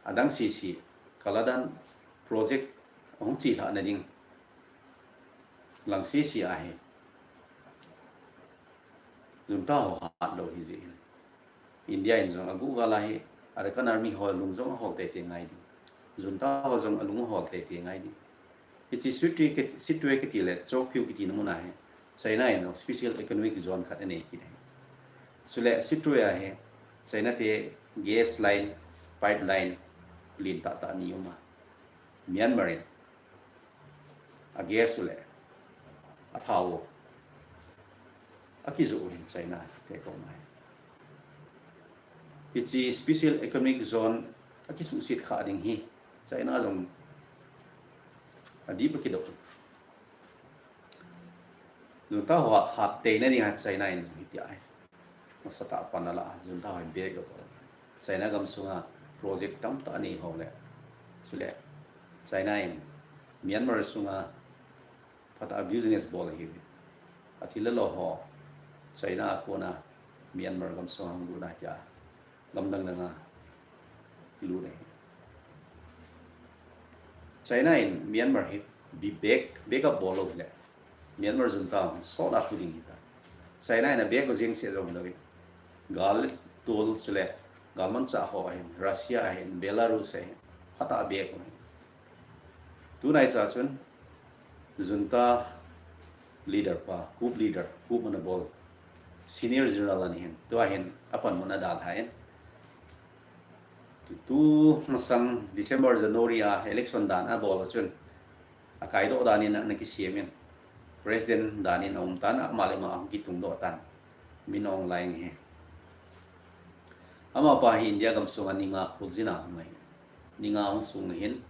Adang sese Kaladan project ahung chelhah na ding lang sese ahi. Junta ho hat lou ahi jeh in, India in jong aguh val a hi Arakan Army ho lung jong ahol teitei ngai ding, junta ho jong alung ahol teitei ngai ding. Hiche Sittwe kiti le Kyaukphyu kiti na mun a hi China in jong special economic zone khat anei kit ahi. Chule Sittwe a hi China te gas line, pipeline lentah tah ni um a, Myanmar in a gas u le a thao u akijoh u hin China te koma hi. Hiche special economic zone akisuhset kha ding hi China jong adip akidoh. Junta ho hat teina dinga China in hitia hi nasatah a pan ala, junta ho in bek abol. China gam sunga project tamtah anei ho le, chule China in Myanmar sunga phatah a business bol ahiuve. Athi le lo ho China a kona Myanmar gam sunga hung lut a tia gam dang danga lut ahi. China in Myanmar hi bek, bek abol lou hile Myanmar junta hung sot a lhu ding ahitai. China in abek u jeng seh jong hilouvin, gal tol chule galmanchah ho ahin, Russia ahin, Belarus ahin, phatah a bek u ahi. Tunaicha chun junta leader pa, coup leader, coup ana bol, senior general ana hin, tua hin apanmun adalhan, tu, tu masang December, January a election dan abol chun akaidoh dan in ana kisem in, president dan in aum tan, ama le ama ahung kitungdoh tan, Min Aung Hlaing hi. Amapa hi India gamsunga ni nga khuljin a hung ahi. Ni nga hung sung hin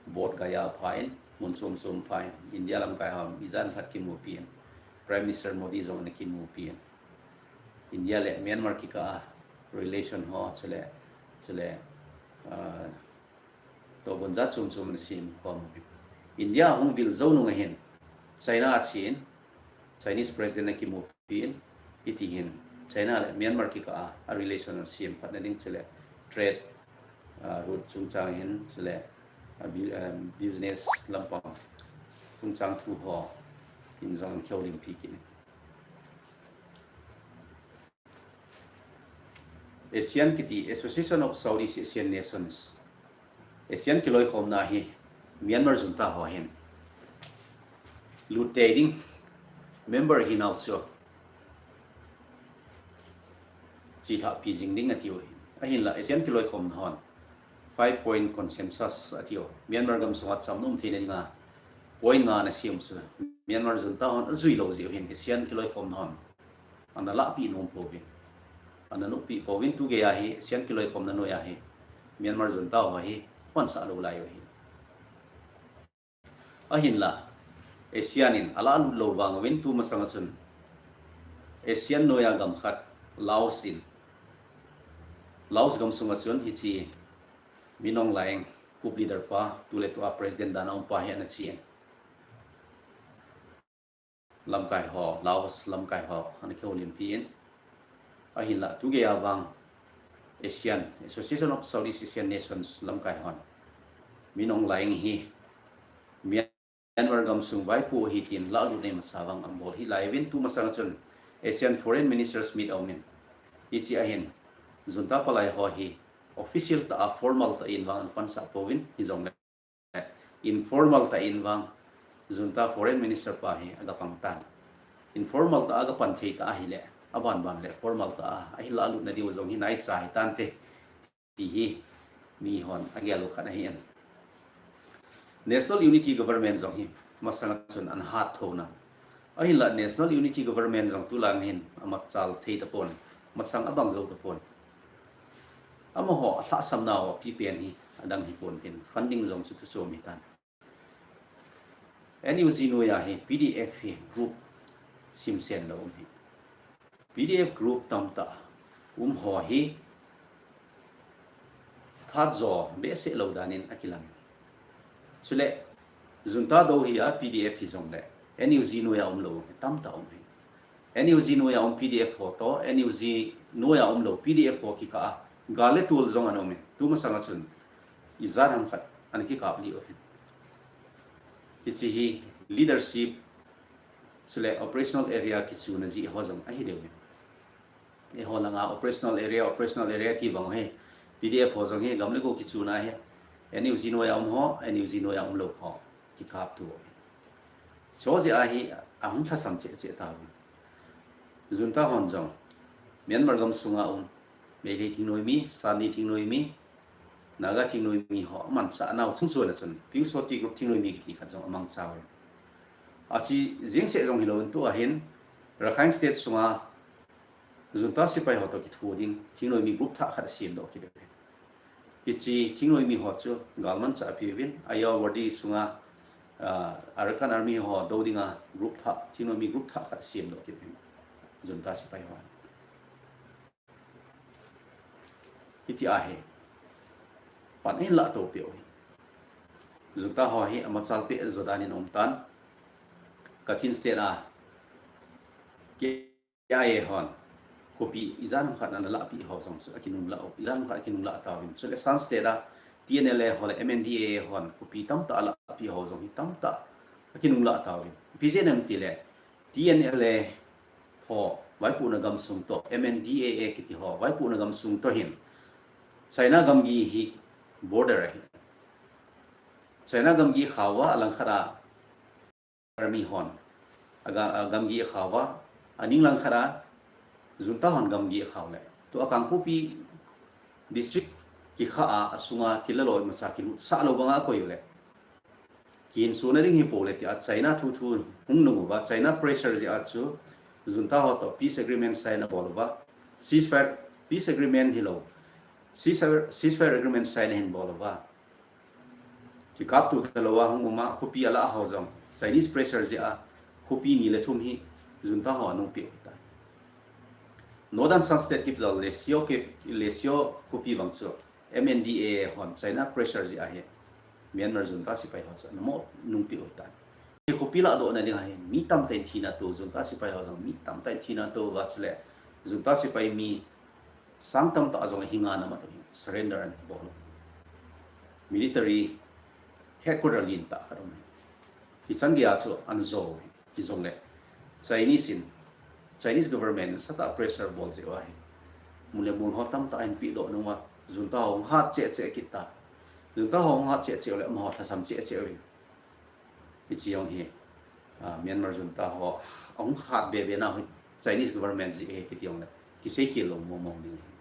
Bodh Gaya aphan, mun chom chom aphan, India lamkai ho ijat ham khat kimupi in, Prime Minister Modi jong ana kimupi in, India le Myanmar kikah a relation ho, chule, chule, ah, toh gunjat chom chom ana sem khom. India hung vil jou nung ahin, China a chen, Chinese President ana kimupi in, hiti hin China le Myanmar kikah a, a relation asem phatna ding, chule trade, ah, route chungchang hin, chule, ah, bu-, ah, business lampang chungchang thu ho hin jong ana kihoulimpi kit in. ASEAN kiti, Association of Southeast Asian Nations, ASEAN kiloikhomna hi Myanmar junta ho hin lut tei ding, member hinau chu chilhahpi jing ding atiu hin. Ahinla ASEAN kiloikhomna hon five point consensus atiu. Myanmar gamsunga chamna um theina dinga point nga ana sem chu, Myanmar junta hon ajui lou jeh u hin ASEAN kiloikhomna hon ana lahpeh nom pouvin, ana noppi pouvin. Tu geiya hi ASEAN kiloikhomna noiya hi Myanmar junta ho hi pansah lou lai u ahi. Ahinla, ASEAN in alah lut lou vang uvin tu masanga chun ASEAN noiya gam khat, Laos in, Laos gamsunga chun hiche Min Aung Hlaing, coup leader pa, tuletua president dan a um pa hi ana chen. Lamkai ho, Laos lamkai ho ana kihoulimpi in. Ahinla, tu geiya vang ASEAN, Association of Southeast Asian Nations lamkai hon Min Aung Hlaing hi Myanmar gamsung vaipo ahi tin lahlutna imacha vang ana bol hih lai uvin, tu masanga chun ASEAN Foreign Ministers Meet aum in, hiche a hin junta palai ho hi official tah a, formal tah in vang ana pansah pouvin, hijongle informal tah in vang junta Foreign Minister pa hi aga pang tan. Informal tah a aga pan thei tah ahile, aban ban le formal tah a ahin lahlutna diu jong hi naicha hitante, ti hi mihon agel u khat ahi in. National Unity Government jong hi masanga chun ana hat thou nan. Ahinla National Unity Government jong tulang hin amachal thei tapon, masang abang jou tapon. Amaho alhahsamnau apipen hi adang hipon tin, funding jong chu thuchom hitan. NUG noiya hi PDF hi group simsen lou um hi. PDF group tamtah um ho hi thatjo behseh lou dan in akilang. Chule junta dou hi a PDF hijongle NUG noiya um lou tamtah um hi. NUG noiya um PDF ho toh, NUG noiya um lou PDF ho kikah a gal le tol jong ana um in, tu masanga chun ijat ham khat ana kikap lih u hin. Hiche hi leadership, chule operational area kichuna jeh ho jong ahi deu hin. Eiho langa operational area, operational area ti bang u hi, PDF ho jong hi gam le go kichuna hi, NUG noiya um ho, NUG noiya um lou ho kikap tu. Chujeh a hi ahung lhasam cheh cheh tauvin. Junta hon jong Myanmar gamsunga um Meitei thingnoimi, Sami thingnoimi, Naga thingnoimi ho amanchah nau chungchon a chun Pyusawti group thingnoimi kiti khat jong amangcha uvin. Ache jeng seh jong hilou in, tu ahin Rakhine State sunga junta sepai ho toh kitho ding thingnoimi group thah khat asem doh kit uvin. Hiche thingnoimi ho chu galmanchah apeuvin, Ayeyarwady sunga, ah, Arakan Army ho dou dinga group thah, thingnoimi group thah khat asem doh kit uvin, junta sepai ho. Hiti ahi. Pan ahin lah to peh u hi. Junta ho hi amachal peh jo dan in aum tan. Kachin State a K I A hon khopi ijat ham khat ana lahpeh ho jong chu akinung lah u, ijat ham khat akinung lah tauvin. Chule Shan State a TNLA ho le MNDAA hon khopi tamtah alahpeh ho jong hi tamtah akinung lah tauvin. Ipi jeh ham itile TNLA ho vaipohna gamsung toh, MNDAA kiti ho vaipohna gamsung toh hin China gamgi hi border ahi. China gamgi khauva, alangkhat a army hon aga, a gamgi khauva, aning langkhat a junta hon gamgi khau le, tua Kangpokpi district kikha a, asunga thil le lo imacha kilutsah lou banga akoi u le, kihinsona ding hi pole tia China thu thu hung nung uva, China pressure jeh a chu junta ho toh peace agreement sign abol uva, ceasefire, peace agreement hilou, ceasefire, ceasefire agreement sign ahin bol uva, kikaptou talou a hung um a, khopi alah ho jong Chinese pressure jeh a khopi ni le thum hi junta ho anungpeh u ahitai. Northern Shan State capital Lashio, Lashio khopi vang chu M N D A A hon China pressure jeh a hi Myanmar junta sepai ho chu ana mo nungpeh u ahitai. Khopi lahdohna ding a hi mi tamtah in thina tou, junta sepai ho jong mi tamtah in thina tou uva, chule junta sepai mi sang tamtah jong hinga ana mat u ahi, surrender ana bol u. Military headquarter lentah khat um ahi. Hichan gei a chu ana jo u ahi. Hijongle Chinese in, Chinese government in nasatah pressure bol jeh uva hi mun le mol ho tamtah ahin pehdoh nung uva, junta ho hung hat cheh cheh kit ta. Junta ho hung hat cheh cheh u le amaho lhasam cheh cheh uvin. Hiche jong hi, ah, Myanmar junta ho ahung hat be be nau hi Chinese government jeh ahi kiti jong le kisei khel lou mong mong ding ahi.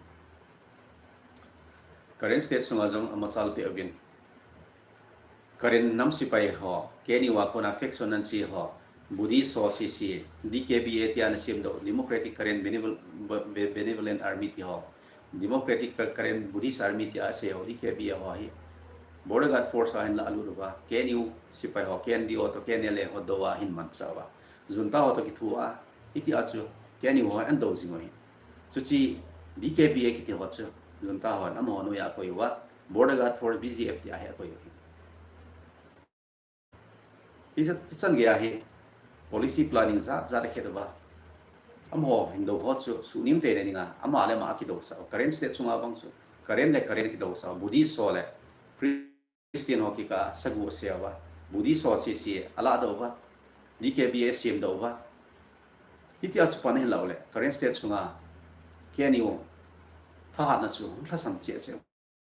Karen State sunga jong amachal peh uvin, Karen nam sepai ho, K N U a kona faction anche ho, Buddhist ho sese, D K B A tia ana semdoh, Democratic Karen Benevo-, Be-, Benevolent Army ti ho, Democratic Karen Buddhist Army tia asei ho, D K B A ho hi Border Guard Force a ahin lalut uva, K N U sepai ho, K N D O toh K N L A ho dou a ahin mangcha uva, junta ho toh kitho a, hitia chu K N U ho ana dou jing u ahi. Chuche D K B A kiti ho chu junta hon amaho noiya akoi uva, Border Guard Force, B G F tia hi akoi u ahi. Hi, hichan gei a hi policy planning jat jat akhet uva, amaho hin dou ho chu suhnem teina dinga ama le ama akidousah u. Karen State sunga vang chu Karen le Karen akidousah u, Buddhist ho le Christian ho kikah a sagu ase uva, Buddhist ho sese alahdoh uva, D K B A asemdoh uva. Hitia chu pan ahin lah u le Karen State sunga K N U thahatna chu hung lhasam cheh cheh,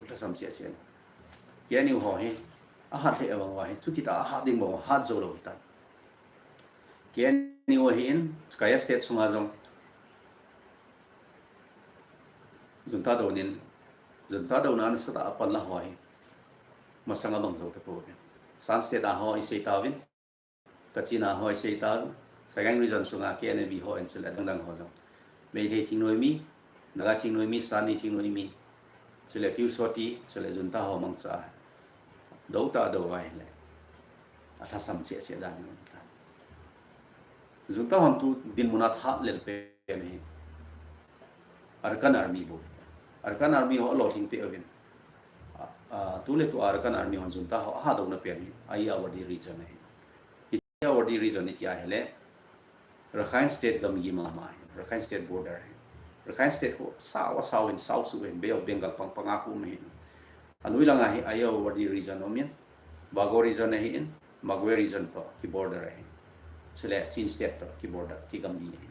lhasam cheh cheh. K N U ho hi ahat lheh vang uva hi chuti tah a ahat ding bang uva hat jou lou hitan. K N U ahin Kayah State sunga jong junta douna in, junta douna nasatah a pan la ho hi masang a bang jou tapouvin, Shan State a ho isei tauvin, Kachin a ho isei tauvin, Sagaing Region sunga K N A B ho in chule adang dang ho jong, Meitei thingnoimi, Naga thingnoimi, Shan thingnoimi, chule Pyu Saw Htee, chule junta ho mangcha a dou tah a dou uva ahile alhasam cheh cheh dan aum tan. Junta hon tu dinmun a thahat lel pen hi Arakan Army bou. Arakan Army ho alolhing peh uvin, a, a, tuletu Arakan Army hon junta ho ahatdouna pen hi Ayeyarwady Region ahi. Ayeyarwady Region iti ahile Rakhine State gamgi mama ahi, Rakhine State border ahi. Rakhine State khu sao asao in, sao suh in, Bay of Bengal pang pang a khu um ahi. Anoi langa hi Ayeyarwady Region umin, Bago Region ahin, Magway Region toh kiborder ahi. Chule Chin State toh kiborder, kigamgi ahi.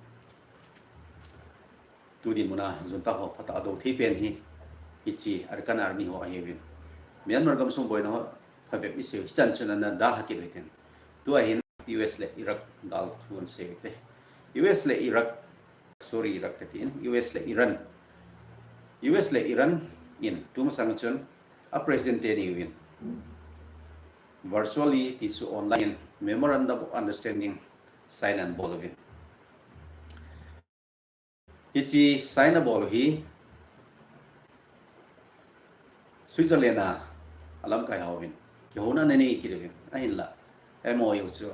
Tu dinmun a junta ho phatah a dou thei pen hi hiche Arakan Army ho ahiuvin, Myanmar gamsung boina ho phabep isei u hichan chun ana dalha kit u hitin. Tua hin U S le Iraq gal thu ana sei u hite. U S le Iraq, sorry, Iraq katin, U S le Iran, U S le Iran in tumasang chun a president teni uvin virtually ti chu online in Memorandum of Understanding sign ana bol uvin. Hiche sign abol u hi Switzerland a alamkai hon kihouna ana nei kit uvin, ahinla M O U chu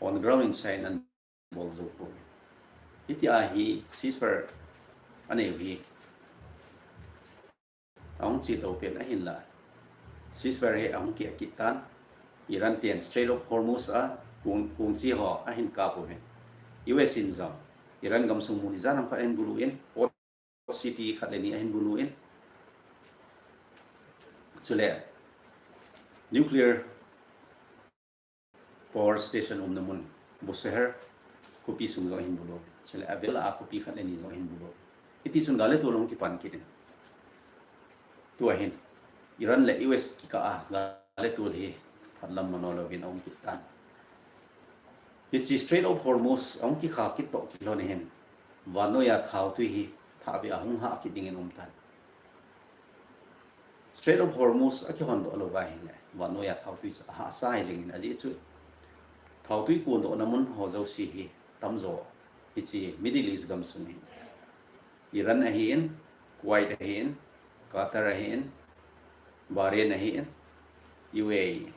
on ground in sign ana bol jou pouvin. Hitia hi ceasefire anei u hi ahung chetou pen ahinla, ceasefire hi ahung kiah kit tan. Iran ten Strait of Hormuz a kong, kongche ho ahin kap uvin, U S in jong Iran gamsung mun ijat ham khat ahin bulu in, port city khat le ni ahin bulu in, chule nuclear power station umna mun Bushehr khopi sung jong ahin bulu, chule avel a khopi khat le ni jong ahin bulu. Hiti chun gal le tol ahung kipan kit in, tua hin Iran le U S kikah a gal le tol hi phatlam mano louvin aum kit tan. Hiche Strait of Hormuz ahung kikha kit toh kilhon hin vannoiya thaotui hi thahbeh a hung hah kit dingin um tan. Strait of Hormuz akihondoh lou uva ahile vannoiya thaotui chu ahahsa hi jingin, ajeh chu thaotui kondohna mun ho jouse hi tamjo hiche Middle East gamsung hi Iran ahin, Kuwait ahin, Qatar ahin, Bahrain ahin, U A E ahin.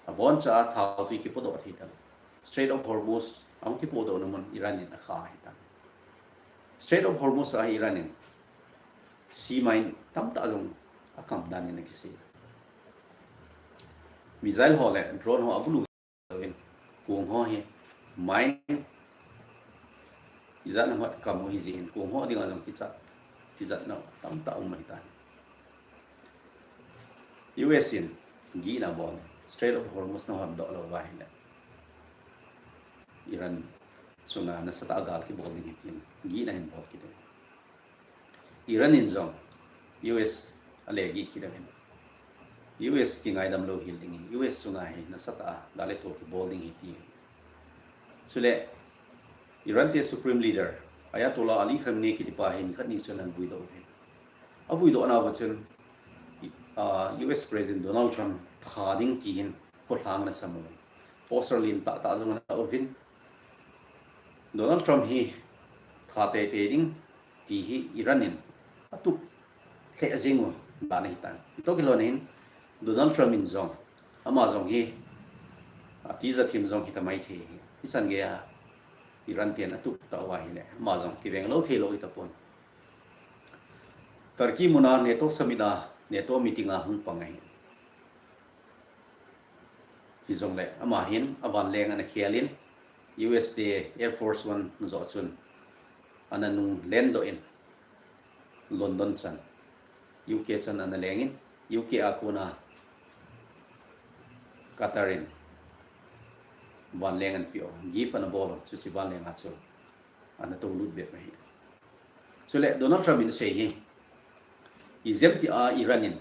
Abon cha a thaotui kipodoh thei talou. Strait of Hormuz ahung kipodoh na mun Iran in akha ahitan. Strait of Hormuz a Iran in sea mine tamtah jong akam dan in akisei. Missile ho le drone ho abulu in, kong ho hi mine ijat na mat kam ho hi jin, kong ho dinga jong kichat, kichatna tamtah um ahitan. U S in gihna bol, Strait of Hormuz nahon doh lou uva ahile Iran chunga nasatah a gal kibol ding ahi tin gihna ahin bol kit e. Iran in jong U S ale gih kit e. U S kingaidam lou hel ding ahi, U S chunga hi nasatah a gal le tol kibol ding ahi ti. Chule Iran te Supreme Leader Ayatollah Ali Khamenei kiti pa hin khat ni chun ana vuidoh uve. Avuidoh nauva chun, ah, U S President Donald Trump that ding ti hin kholhang ana sam uve. Poster lentah tah jong ana uvin. Donald Trump hi that teitei ding ti hi Iran in atup lheh jing u dan ahitan. Toh kilhon in Donald Trump in jong, ama jong hi, ah, tija thim jong hita maithei hi. Hisan geiya Iran ten atup tah uva ahile ama jong kiveng lou thei lou hitapon. Turkey muna NATO summit a, NATO meeting a hung pang ahi. Hijongle ama hin avanleng ana khel in, U S te Air Force One joh chun ana nung lendoh in, London chan, U K chan ana leng in, U K a kona Qatar in vanleng ana peh u, gift ana bol u, chuche vanleng a chu ana tonglut bep ahi. Chule Donald Trump in asei hi, ijemtia Iran in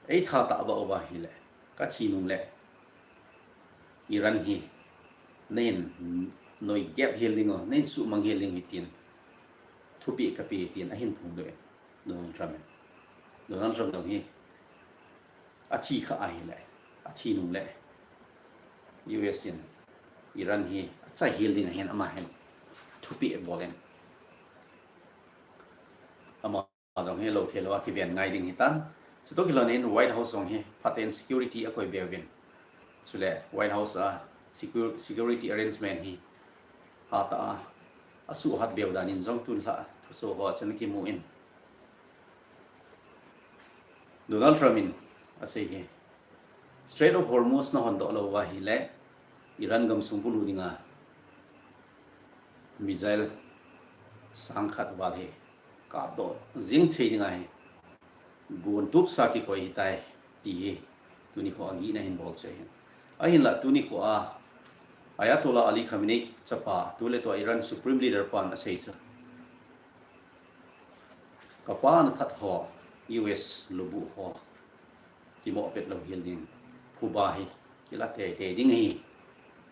eithat tah a abol uva ahile, kathi nungle Iran hi nahin noi gep hel ding u, nahin suhmang hel ding u ahi tin thupeh kapeh tin ahin phongdoh e Donald Trump in. Donald Trump jong hi athi kha ahile, athi nungle U S in Iran hi achai hel ding ahin ama hin thupeh abol in. Ama jong hi lou thei lou a kiven ngai ding ahitan. Chutoh kilhon in White House jong hi phaten security akoi be uvin. Chule White House a secu-, security arrangement hi hatah a asuhhat be u dan in jong tun lha thusoh ho chun kimu in. Donald Trump in asei hi, Strait of Hormuz nahon doh lou uva ahile, Iran gamsung bulu dinga missile sang khat val hi kapdoh jing thei ding ahi, gon tupsa kikoi ahitai, ti hi tuni kho a gihna ahin bol chu ahin. Ahinla tuni kho a Ayatollah Ali Khamenei chapa, tuletua Iran Supreme Leader pan asei chu, kapa nathat ho, U S lubuh ho kimoh pet lou hel ding, phuba hi kila teitei ding ahi,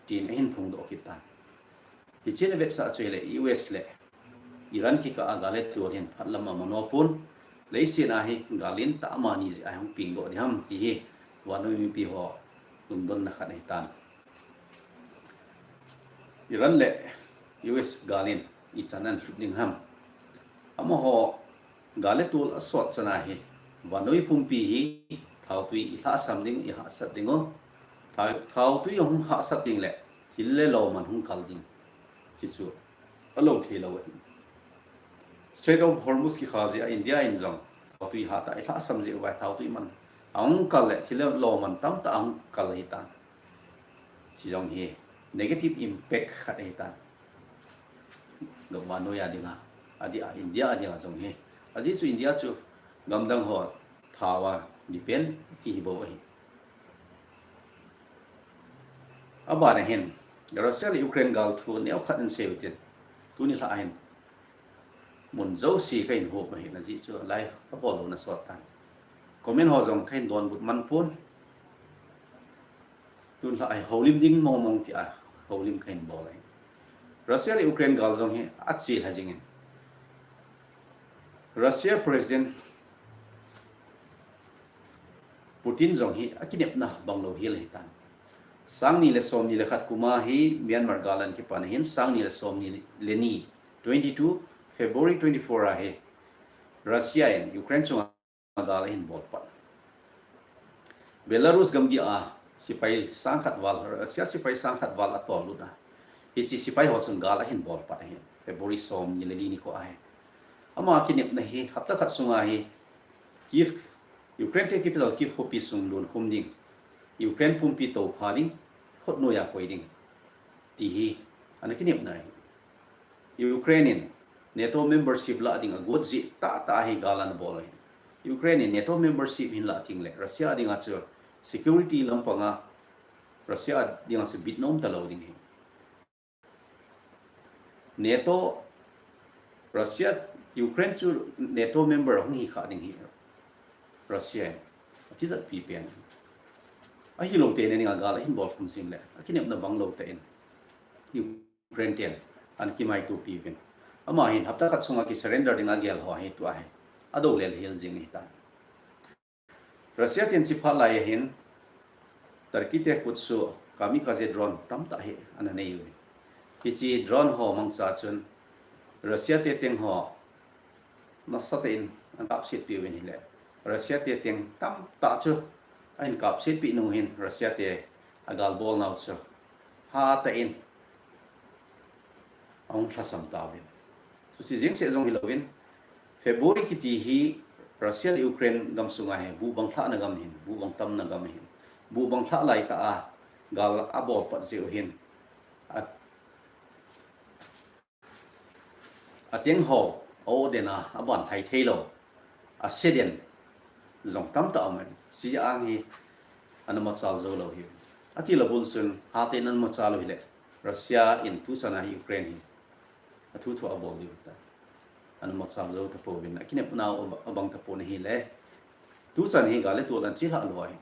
tin ahin phongdoh kit tan. Hiche avetsah chu ahile U S le Iran kikah a gal le tol hin phatlam a mano pon, leiset a hi gal lentah amani jeh a hung pengdoh ding ham ti hi vannoi mipi ho lungdonna khat ahitan. Iran le U S gal in ichan ana lhut ding ham? Amaho gal le tol asot chan a hi vannoi pumpi hi thaotui ilhahsam ding, ihahsat ding u. Thao-, thaotui ahung hahsat ding le thil le lou man hung kal ding, chuchu alou thei lou ahi. Strait of Hormuz kikha jeh a India in jong thaotui hatah a ilhahsam jeh uva thaotui man ahung kal le thil le lou man tamtah ahung kal ahitan. Chu jong hi negative impact khat ahitan. Gam vannoi a dinga, adeh a India a dinga jong hi. Ajeh chu India chu gamdang ho thao a depend kihi bou ahi. Abana hin, Russia le Ukraine gal thu neokhat in seiu tin. Tuni lha a hin mun jouse kahin hop ahin, ajeh chu live kabol louna sot tan. Comment ho jong kahin donbut man pon. Tun lha a hi houlim ding mong mong tia houlim kahin bol ahi. Russia le Ukraine gal jong hi achelha jingin, Russia President Putin jong hi akinepna banglou hel ahitan. Sang ni le som ni le khat kum a hi Myanmar gal ana kipan ahin, sang ni le som ni le ni, twenty-two February twenty-four a hi Russia in Ukraine chunga gal ahin bol pat. Belarus gamgi a sipai sangkhat val, Russia sipai sangkhat val atol lut a, hiche sipai ho chun gal ahin bol pat ahin, February som ni le li nikho ahi. Ama kinepna hi hapta khat sunga hi Kyiv, Ukraine te capital Kyiv khopi sung lhun khum ding, Ukraine pumpi toupha ding, khutnoiya koi ding, ti hi ana kinepna ahi. Ukraine in NATO membership lah ding agot jeh tahtah hi gal ana bol ahi. Ukraine in NATO membership hin lah ding le Russia dinga chu security lampanga Russia dinga chu bitnom talou ding ahi. NATO, Russia, Ukraine chu NATO member hung hi kha ding ahi. Russia in atijat pipen. Ahilou teni a gal ahin bol khum jing le akinepna bang lou tah in Ukraine ten ana kimaito piuvin. Ama hin hapta khat sunga ki surrender ding agel ho hi tua hi adou lel hel jing ahitan. Russia ten chiphat lai ahin Turkey te khut chu kamikaze drone tamtah hi ana nei uvin. Hiche drone ho mangcha chun Russia te teng ho nasatah in ana kapset piuvin ahile, Russia te teng tamtah chu ahin kapset peh nung hin Russia te agal bol nau chu hatah in ahung lhasam tauvin. Chuche jeng seh jong hilouvin, February kiti hi Russia le Ukraine gam sunga hi buhbang lhahna gam ahin, buhbang tamna gam ahin, buhbang lhah lai tah a gal abol pat jeh u hin, a, ateng ho, a-oh den a, aban lhai theilou, ase den jong tamtah aum in, hiche ang hi ana machal jou lou ahi. Atilou bul chun hatah in ana machal u ahile, Russia in tuchan a hi Ukraine hi athu thu abol diu ahitan. Ana machal jou tapouvin, akinepnau abang tapon ahile, tuchan hi gal le tol ana chelhah lou ahi.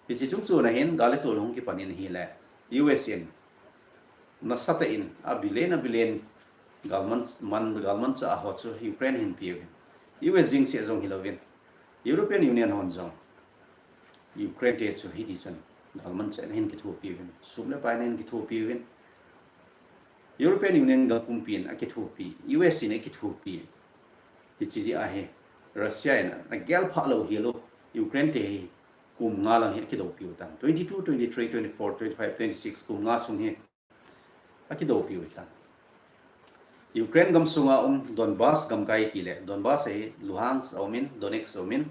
Hiche chungchon a hin gal le tol hung kipan in ahile, U S in nasatah in a billion a billion galman, man, galmanchah ho chu Ukraine ahin peuvin. U S jeng seh jong hilouvin, European Union hon jong Ukraine te chu hiti chun galmanchah in ahin kithopi uvin, sum le pai in ahin kithopi uvin. European Union gam pumpin akithopi, U S in akithopi. Hiche jeh a hi Russia in agel phah lou hilou, Ukraine te hi kum nga lang hi akidoupiu tan. Twenty two, twenty three, twenty four, twenty five, twenty six, kum nga sung hi akidoupiu tan. Ukraine gam sunga um Donbas gamkai tile, Donbas hi Luhansk aumin, Donetsk aumin,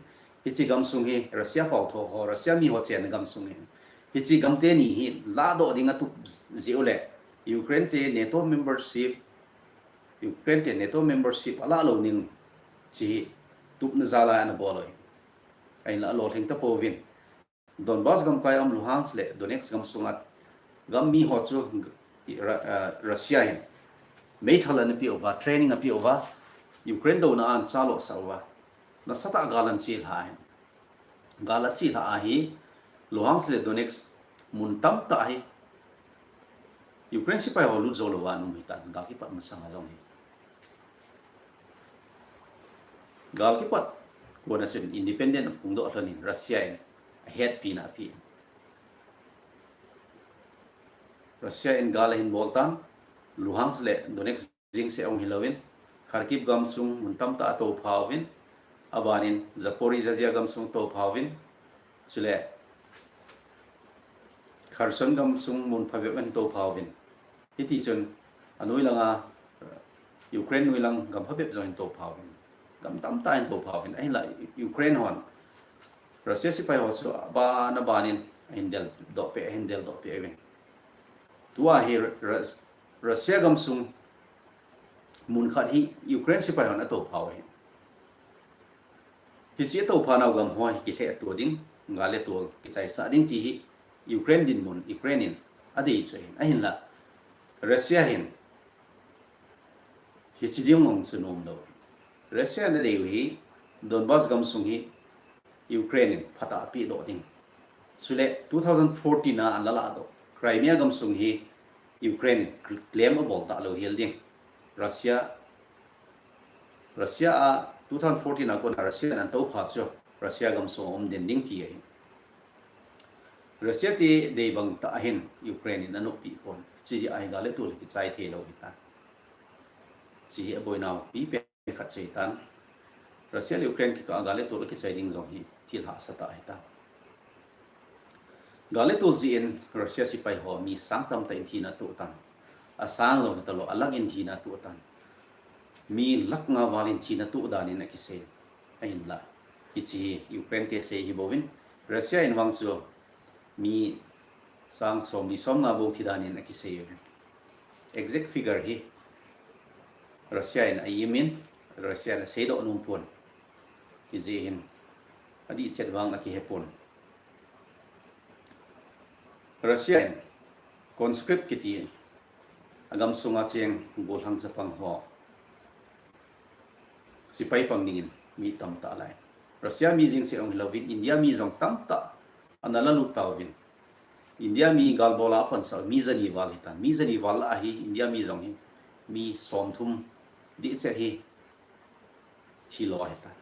hiche gam sung hi Russia paotho ho, Russia mi ho chenna gam sung ahi. Hiche gam teni hi lahdoh ding atup jeh u le, Ukraine te NATO membership, Ukraine te NATO membership alah lou ning chu hi tupna jal a ana bol u ahi. Ahinla alolhing tapouvin. Donbas gamkai a um Luhansk le Donetsk gam sunga gam mi ho chu Ra-, ah, Russia hin meithal ana peh uva, training apeh uva, Ukraine douna a ana chaloh sah uva, nasatah a gal ana chelha ahi. Gal achelha ahi, Luhansk le Donetsk mun tamtah hi Ukraine sepai ho lut jou louva ana um ahitan, gal kipat masanga jong hi. Gal kipat kona chun independent aphongdoh lhon in Russia in ahetpina ape. Russia in gal ahin bol tan, Luhansk le Donetsk jeng seh ahung hilouvin, Kharkiv gamsung mun tamtah a toupha uvin, abanin Zaporizhzhia gamsung toupha uvin, chule Kherson gamsung mun phabep in toupha uvin. Hiti chun anoi langa, Ukraine noi lang gam phabep jong in toupha uvin. Gam tamtah in toupha uvin. Ahinla Ukraine hon Russia sepai ho chu aban abanin ahin deldoh peh, ahin deldoh peh uvin. Tua hi Ru-, Ru-, Russia gamsung mun khat hi Ukraine sepai hon atoupha u ahi. Hiche atoupha nau gam ho hi kilhehto ding, gal le tol kichaisah ding ti hi Ukraine dinmun, Ukraine in adei chu ahin. Ahinla Russia hin hiche ding mong chu nom lou. Russia in adei u hi Donbas gamsung hi Ukraine in phatah a pehdoh ding. Chule two thousand fourteen a ana lalah doh Crimea gamsung hi Ukraine in claim abol talou hel ding. Russia, Russia a two thousand fourteen a kona Russia in ana toupha chu Russia gamsung a um den ding ti ahi. Russia te dei bang tah ahin Ukraine in anop pi pon. Hiche ahi gal le tol kichai thei lou hitan. Hiche hi aboinau pipen khat chu hitan. Russia le Ukraine kikah a gal le tol akisai ding jong hi thil hahsa tah ahitai. Gal le tol jeh in Russia sepai ho mi sang tamtah in thina atoh tan. Asang lou hitalou, alakh in thina atoh tan. Mi lakh nga val in thina atoh dan in akisei. Ahinlah, hiche hi Ukraine te sei hi bouvin, Russia in vang chu mi sang somli somnga bou thi dan in akisei uvin. Exact figure hi Russia in a-im in, Russia in aseidoh nom pon. Hijeh hin adih chet vang akihe pon. Russia in conscript kiti agam sunga cheng gollhang chapang ho sepai pang dingin mi tamtah alai. Russia mi jeng seh jong hilouvin, India mi jong tamtah ana la lut tauvin. India mi gal bol a apansah mi jani val hitan. Mi jani val lah a hi India mi jong hi mi somthum dih seh hi thi lou ahitan.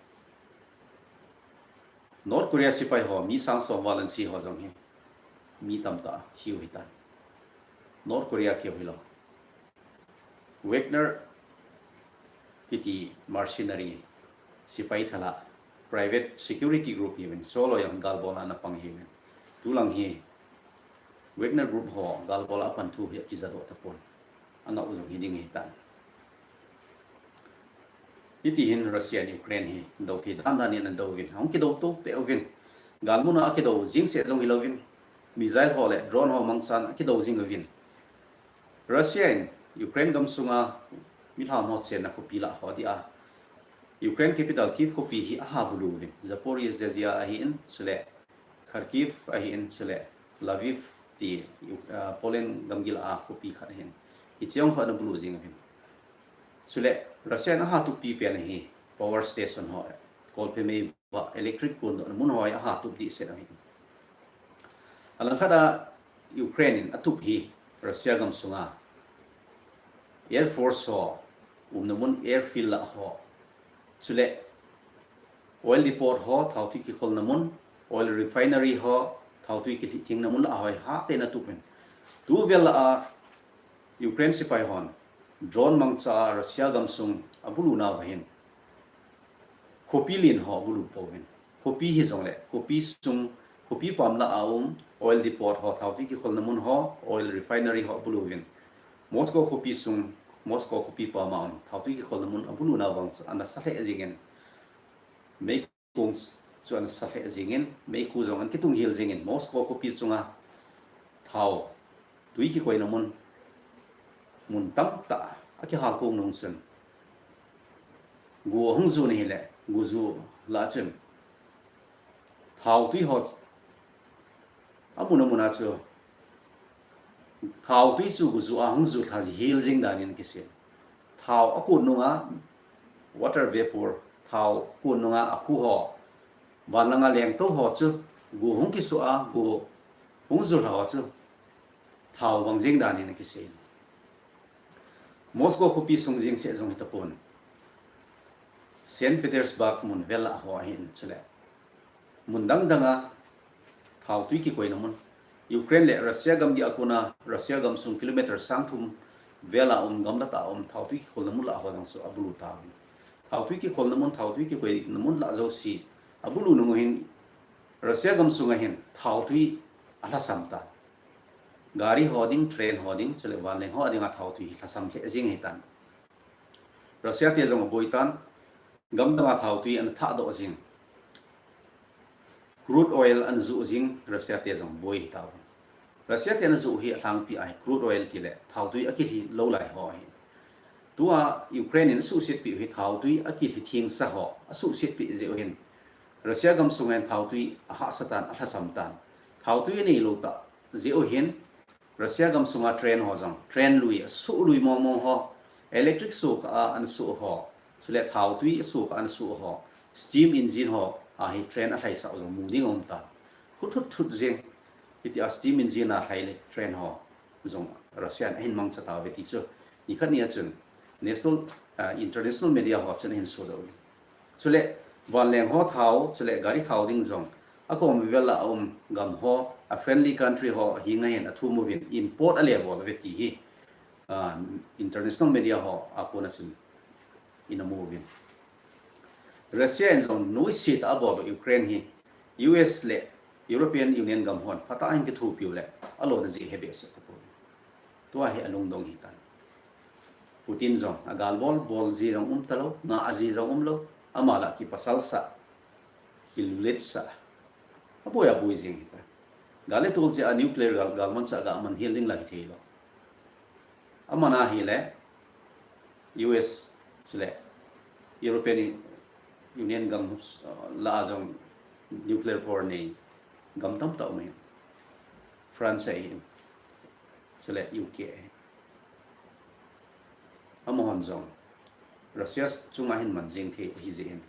North Korea sepai ho mi sang som val an thi ho jong hi mi tamtah thiu hitan. North Korea keu hilou, Wagner kiti mercenary sepai thala, private security group hiuvin, solo jong gal bol a ana pang hiuvin. Tulang hi Wagner group ho gal bol a apan thu hi akijadoh tapon. Angah u jong hiding ahitan. Hiti hin Russia in Ukraine hi dou thei dan dan in ana dou uvin. Ahung kidou tou peh uvin. Gal mun a akidou jing seh jong hilouvin, missile ho le drone ho mangchan akidou jing uvin. Russia in Ukraine gam sunga milham ho chenna khopi lah ho dia Ukraine capital Kyiv khopi hi aha bulu uvin. Zaporizhzhia ahin, chule Kharkiv ahin, chule Lviv ti, ah, Poland gamgi lah a khopi khat ahin. Hiche jong khat ana bulu jing uvin. Chule Russia in aha tup pi pen hi power station ho, kolphe mei vah, electric kondohna mun ho hi aha tup dih seh ahin. Alangkhat a Ukraine in atup hi Russia gam sunga Air Force ho umna mun, airfield lah ho, chule oil depot ho, thaotui kikholna mun, oil refinery ho, thaotui kilhihthengna mun lah ho hi hatah in atup in. Tuvel lah a Ukraine sepai hon drone mangcha a Russia gam sung abulu nauva hin khopi len ho abulu pouvin. Khopi hijongle, khopi sung, khopi pam lah a um oil depot ho, thaotui kikholna mun ho, oil refinery ho abulu uvin. Moscow khopi sung, Moscow khopi pam a um thaotui kikholna mun abulu nauva chu ana sa lheh jingin, meikong chu ana sa lheh jingin, meikhu jong ana kitung hel jingin, Moscow khopi sunga thaotui kikoina mun, mun tamtah akihal kong nung chun, gu ahung ju na hile, gu ju lah chun thaotui ho amun amun a chu thaotui chu gu ju a hung ju lha hel jing dan in kisei. Thao akon nunga, water vapor, thao akon nunga akhu ho, van langa lengtou ho chu gu hung kisu a, gu hung ju lha ho chu thao bang jing dan in akisei. Moscow khopi sung jeng seh jong hitapon, Saint Petersburg mun vel lah ho ahin, chule mun dang dang a thaotui kikoina mun, Ukraine le Russia gamgi a kona, Russia gam sung kilometer sang thum vel a um, gamlat a um thaotui kikholna mun lah ho jong chu abulu tauvin. Thaotui kikholna mun, thaotui kikoina mun lah jouse abulu nung u hin Russia gam sunga hin thaotui alhasam tan. Gari ho ding, train ho ding, chule vanleng ho dinga thaotui hi lhasam lheh jing ahitan. Russia te jong aboi tan, gam danga thaotui ana thahdoh jing, crude oil ana juh jing, Russia te jong boi hitau. Russia te ana juh hi alhangpi a hi crude oil tile thaotui akilhi lou lai ho ahi. Tua Ukraine in asuhsetpeh u hi thaotui akilhi thengsa ho asuhsetpeh jeh u hin Russia gam sunga hin thaotui ahahsa tan, alhasam tan. Thaotui aneilou tah jeh u hin Russia gam sunga train ho jong, train lui, asuh lui mong mong ho, electric soh kah a ana soh ho, chule thaotui asoh kah a ana soh ho, steam engine ho a hi train alhaisah u jong mu ding aum tan. Khu thut thut jeng, hitia steam engine a lhai le train ho jong Russia in ahin mangcha tauve ti chu nikhat nia chun national, ah, international media ho chun ahin sodoh u. Chule vanleng ho thao, chule gari thao ding jong akom vel a um gam ho, a friendly country ho henga hin athum uvin, import ale bol uve ti hi, ah, international media ho a kona chun ina mu uvin. Russia in jong nuisat a abol Ukraine hi U S le European Union gam hon phatah in kithopiu le alona jeh hebeh sah tapon. Tua hi alungdong hitan. Putin jong agal bol, bol ji jong um talou, ngah ji jong umlou, ama lah kipasal sah, kilulet sah. Aboi aboi jing hitan. Gal le tol jeh a nuclear gal, gal manchah ga man hel ding lah hithei lou. Aman ahile U S chule European Union gam, uh, lah a jong nuclear power nei gam tamtah um ahi. France ahi, chule U K ahi. Amahon jong Russia chunga hin man jing thei ahi jeh in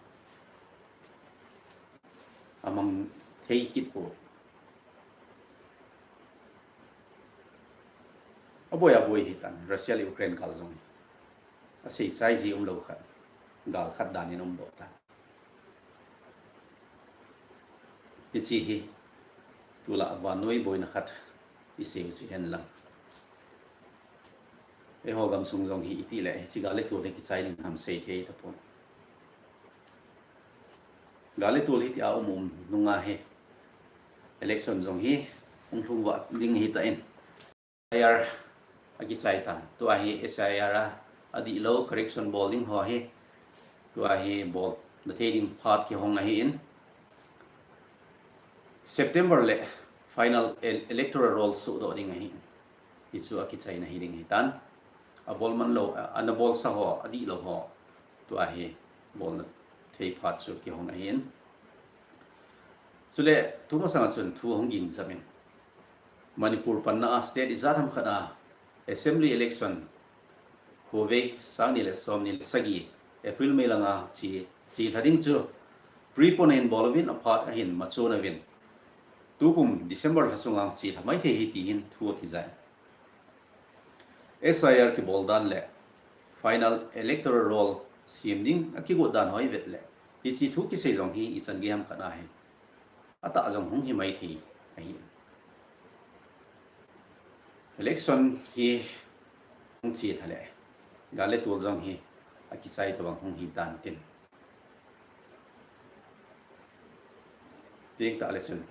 amang thei kit pou. Aboi aboi hitan, Russia le Ukraine gal jong hi asei chai ji umlou khat, gal khat dan in umdoh tan. Hiche hi tulai vannoi boina khat isei u chu hihen lang. Eiho gamsung jong hi itile hiche gal le tol hi kichai ding ham sei thei tapon. Gal le tol hi tia um um nunga hi election jong hi hung lhung va ding hitan. S I R akichai tan. Tua hi S I R a, adihlou correction bol ding ho hi tua hi bolna thei ding phat kihong ahin. September le final el-, electoral roll sohdoh ding ahin. Hichu akichaina hi ding hitan. Abol man lou, a, ana bolsa ho, adihlou ho, tua hi bolna thei phat chu kihong ahin. Chule tumasanga chun thu hung ging jam in, Manipur panna a state ijat ham khat a assembly election khovei sang ni le som ni le sagi April, May langa che, chelha ding chu prepone in bol uvin aphat ahin machon uvin, tukum December lha sunga chelha mai thei ahi ti hin thu akijai. S I R kibol dan le final electoral roll sem ding akigot dan ho ivet le, hiche thu kisei jong hi ichan gei ham khat ahi. Atah jong hung hi mai thei ahi. Election hi hung chelha le, gal le tol jong hi akichai tabang hung hi dan tin. Teng tah le chun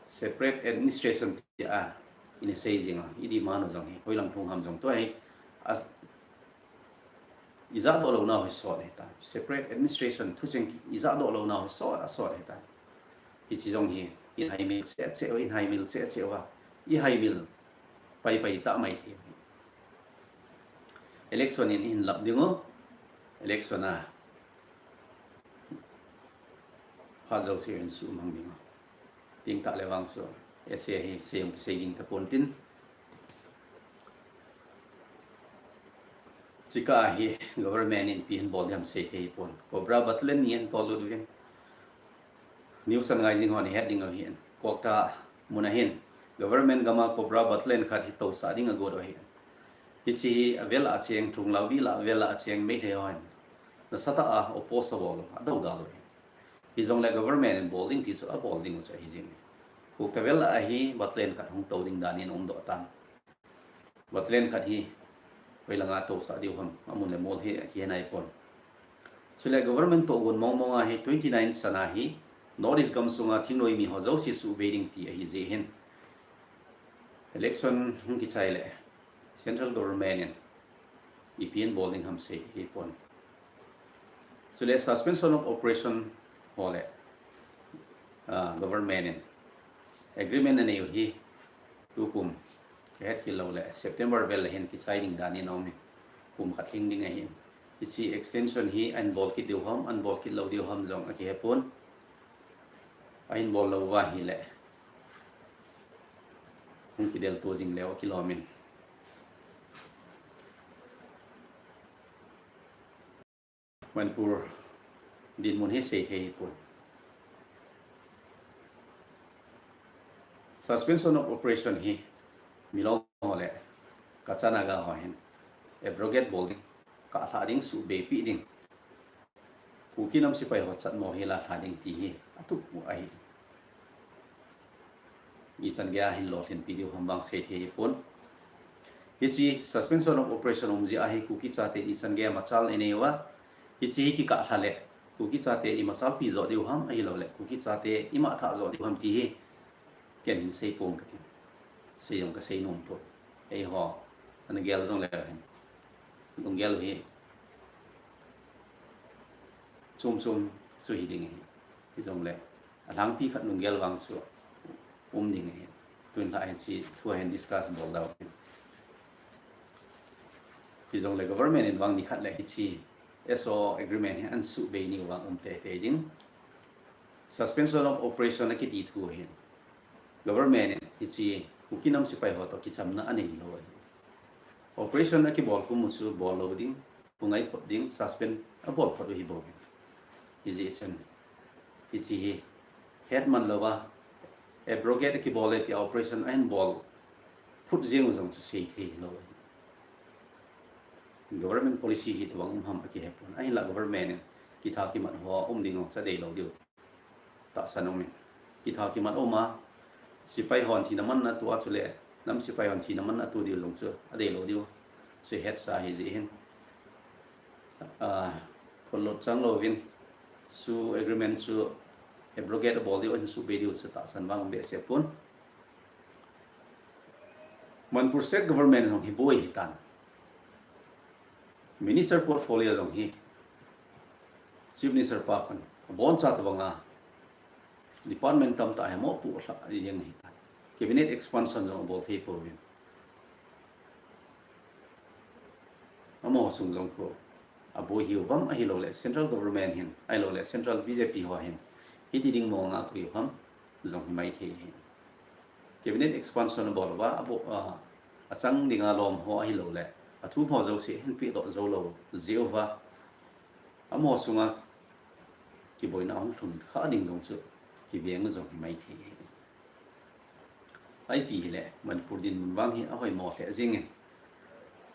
separate administration tia ina sei jing a, i demand u jong hi hoilang lhung ham jong tua hi a, ijahdoh louna u hi sot ahitan. Separate administration thucheng ijahdoh louna u hi sot a sot ahitan. Hiche jong hi in haimil cheh cheh u, in haimil cheh cheh uva, i haimil pai pai tah mai thei. Election in ihin lap ding u, election a phat jouse in sumang ding u. Teng tah le vang chu, ese hi seiyong kisei ging tapon tin. Chika hi government in ipi hin bol ding ham sei thei pon. Cobra battalion ni hin tol lut uvin. News a ngai jing hon ihet ding u ahin. Kokta mun ahin government gam a Cobra battalion khat hi tousah ding agot u ahin. Hiche hi avel a cheng, Thonglaobi lah avel a cheng Meitei hon nasatah a oppose abol u, adou dal u ahin. Hijongle government in bol ding ti chu abol ding u chu ahi jing. Kokta vel a hi battalion khat hung tou ding dan in umdoh tan. Battalion khat hi hoilanga tousah diu ham, amun le mol hi akihe nai pon. Chule government tohgon mong mong a hi twenty nine chan a hi North East gamsunga thingnoi mi ho jouse suhbei ding ti ahi jeh hin election hung kichai le central government in ipi hin bol ding ham sei thei pon. Chule suspension of operation ho le, ah, government in agreement anei u hi tukum kahet khel lou le September vel le hin kichai ding dan in aum in, kum khat lhing ding ahin. Hiche extension hi ahin bol kit diu ham, ahin bol kit lou diu ham jong akihe pon. Ahin bol lou uva ahile hung kidel to jing leu akilom in. Manipur dinmun hi sei thei hi pon. Suspension of operation hi Milong ho le Kacha Naga ho hin abrogate bol ding, kahlhah ding, suhbeipi ding, Kuki nam sepai ho chatmo hi lahlha ding ti hi atup u ahi. Ichan geiya hin lolhinpi diu ham vang sei thei hi pon. Hiche suspension of operation um jeh a hi Kuki chate ichan geiya machal anei uva, hiche hi kikahlha le Kuki chate ima salpi jo diu ham, ahilouleh Kuki chate ima thah jo diu ham ti hi ken hin sei pong katin. Sei jong kasei nom pon. Eiho ana gel jongleu hin, lunggel hi chom chom chu hi ding ahi. Hijongleh alhangpi khat lunggel vang chu um ding ahi. Tun lah hiche thu hin discuss bol dau hin. Hijongleh government in vang nikhat leh hiche S O O agreement hi ahin suhbei niu vang um teitei ding. Suspension of operation akiti thu hin government in hiche Kuki nam sepai ho toh kichamna anei lou ahi. Operation akibol kum u chu bol lou ding, hungai phot ding, suspend abol phot u hi bou. Hijeh chun hiche hi hetman louva, abrogate akibol e tia operation ahin bol phot jeng u jong chu seithei lou. Government policy hi tobang um ham akihe pon. Ahinlah government in kitha kimat ho um ding jong chu adei lou diu tahsan um in. Kitha kimat um a, sepai hon thina manna tua chuleh nam sepai hon thina manna tua diu jong chu adei lou diu. Chu hetsa hijeh hin, ah, phonglot chang louvin, chu agreement chu abrogate abol diu, ahin suhbei diu chu tahsan vang um behseh pon. Manipur State Government jong hi boi hitan. Minister portfolio jong hi Chief Minister pa khan aboncha tobanga department tamtah hi mopoh lhah jeng hitan. Cabinet expansion jong abol thei pouvin. Amaho sung jong khu aboi hiu ham ahilouleh Central Government hin, ahilouleh Central B J P ho hin hiti ding mong a koi u ham jong hi maithei ahi. Cabinet expansion abol uva, abo, ah, achang dinga lom ho ahilouleh athum ho jouse hin pedoh jou lou jeh uva, amaho sunga kiboina ahung lhun kha ding jong chu kiveng jong hi maithei ahi. Ipi hileh Manipur dinmun vang hi ahoimo lheh jengin,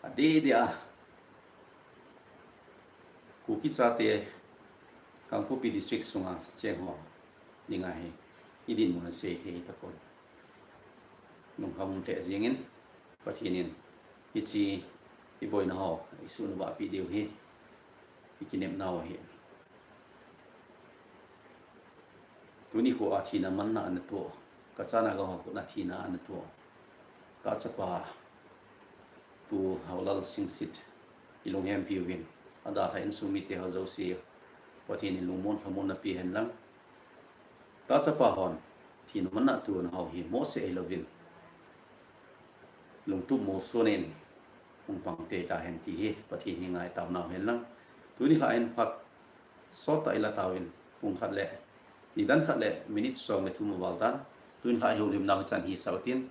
adeh deh a Kuki chate Kangpokpi District sunga cheng ho dinga hi idinmun aseithei tapon. Lungkham lheh jengin, Pathen in hiche iboina ho isuhnuvahpi diu hi ikinepnau ahi. Tuni kho a thina manna ana toh, Kacha Naga ho khut a thina ana toh, tahchapa Pu Haolal Singsit ilunghempi uvin, adalhah insung mite ho jouse Pathen in lungmon lhamonna pe hen lang, tahchapa hon thina manna tuna ho hi mohseh hilouvin, lungtup molsonin hung pang teitei hen ti hi Pathen henga itaonau hen lang. Tuni lhah hin phat sottah ila tauvin, pung khat le nidan khat le minute som le thum aval tan. Tuni lhah hi houlimnau hichan hisah utin,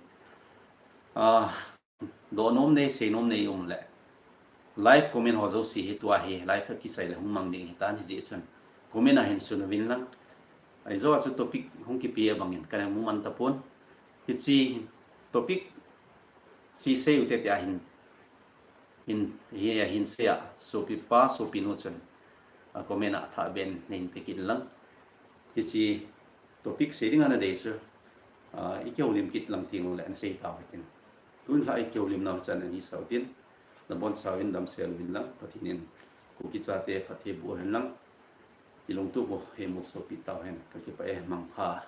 ah, dohnom nei, seinom nei um leh live comment ho jouse hi tua hi live akichai le hung mang ding hitan, hijeh chun comment a hin sun uvin lang. Ahi joh a chu topic hung kipe abangin kana mu man tapon. Hiche topic chu sei ute tia hin, hin, hi, hin sei a, sopipa, sopinu chun, a comment a thah ben nahin pe kit lang. Hiche topic sei dinga nadei chu, ah, ikihoulim kit lang teng uleh nasei tau hitin. Tun lhah ikihoulimnau chan ahisah utin, nabonchauvin damsel uvin lang, Pathen in Kuki chate phatthei boh hen lang, ilungtup u heimulsopi tau hen, kakipah e, mangpha.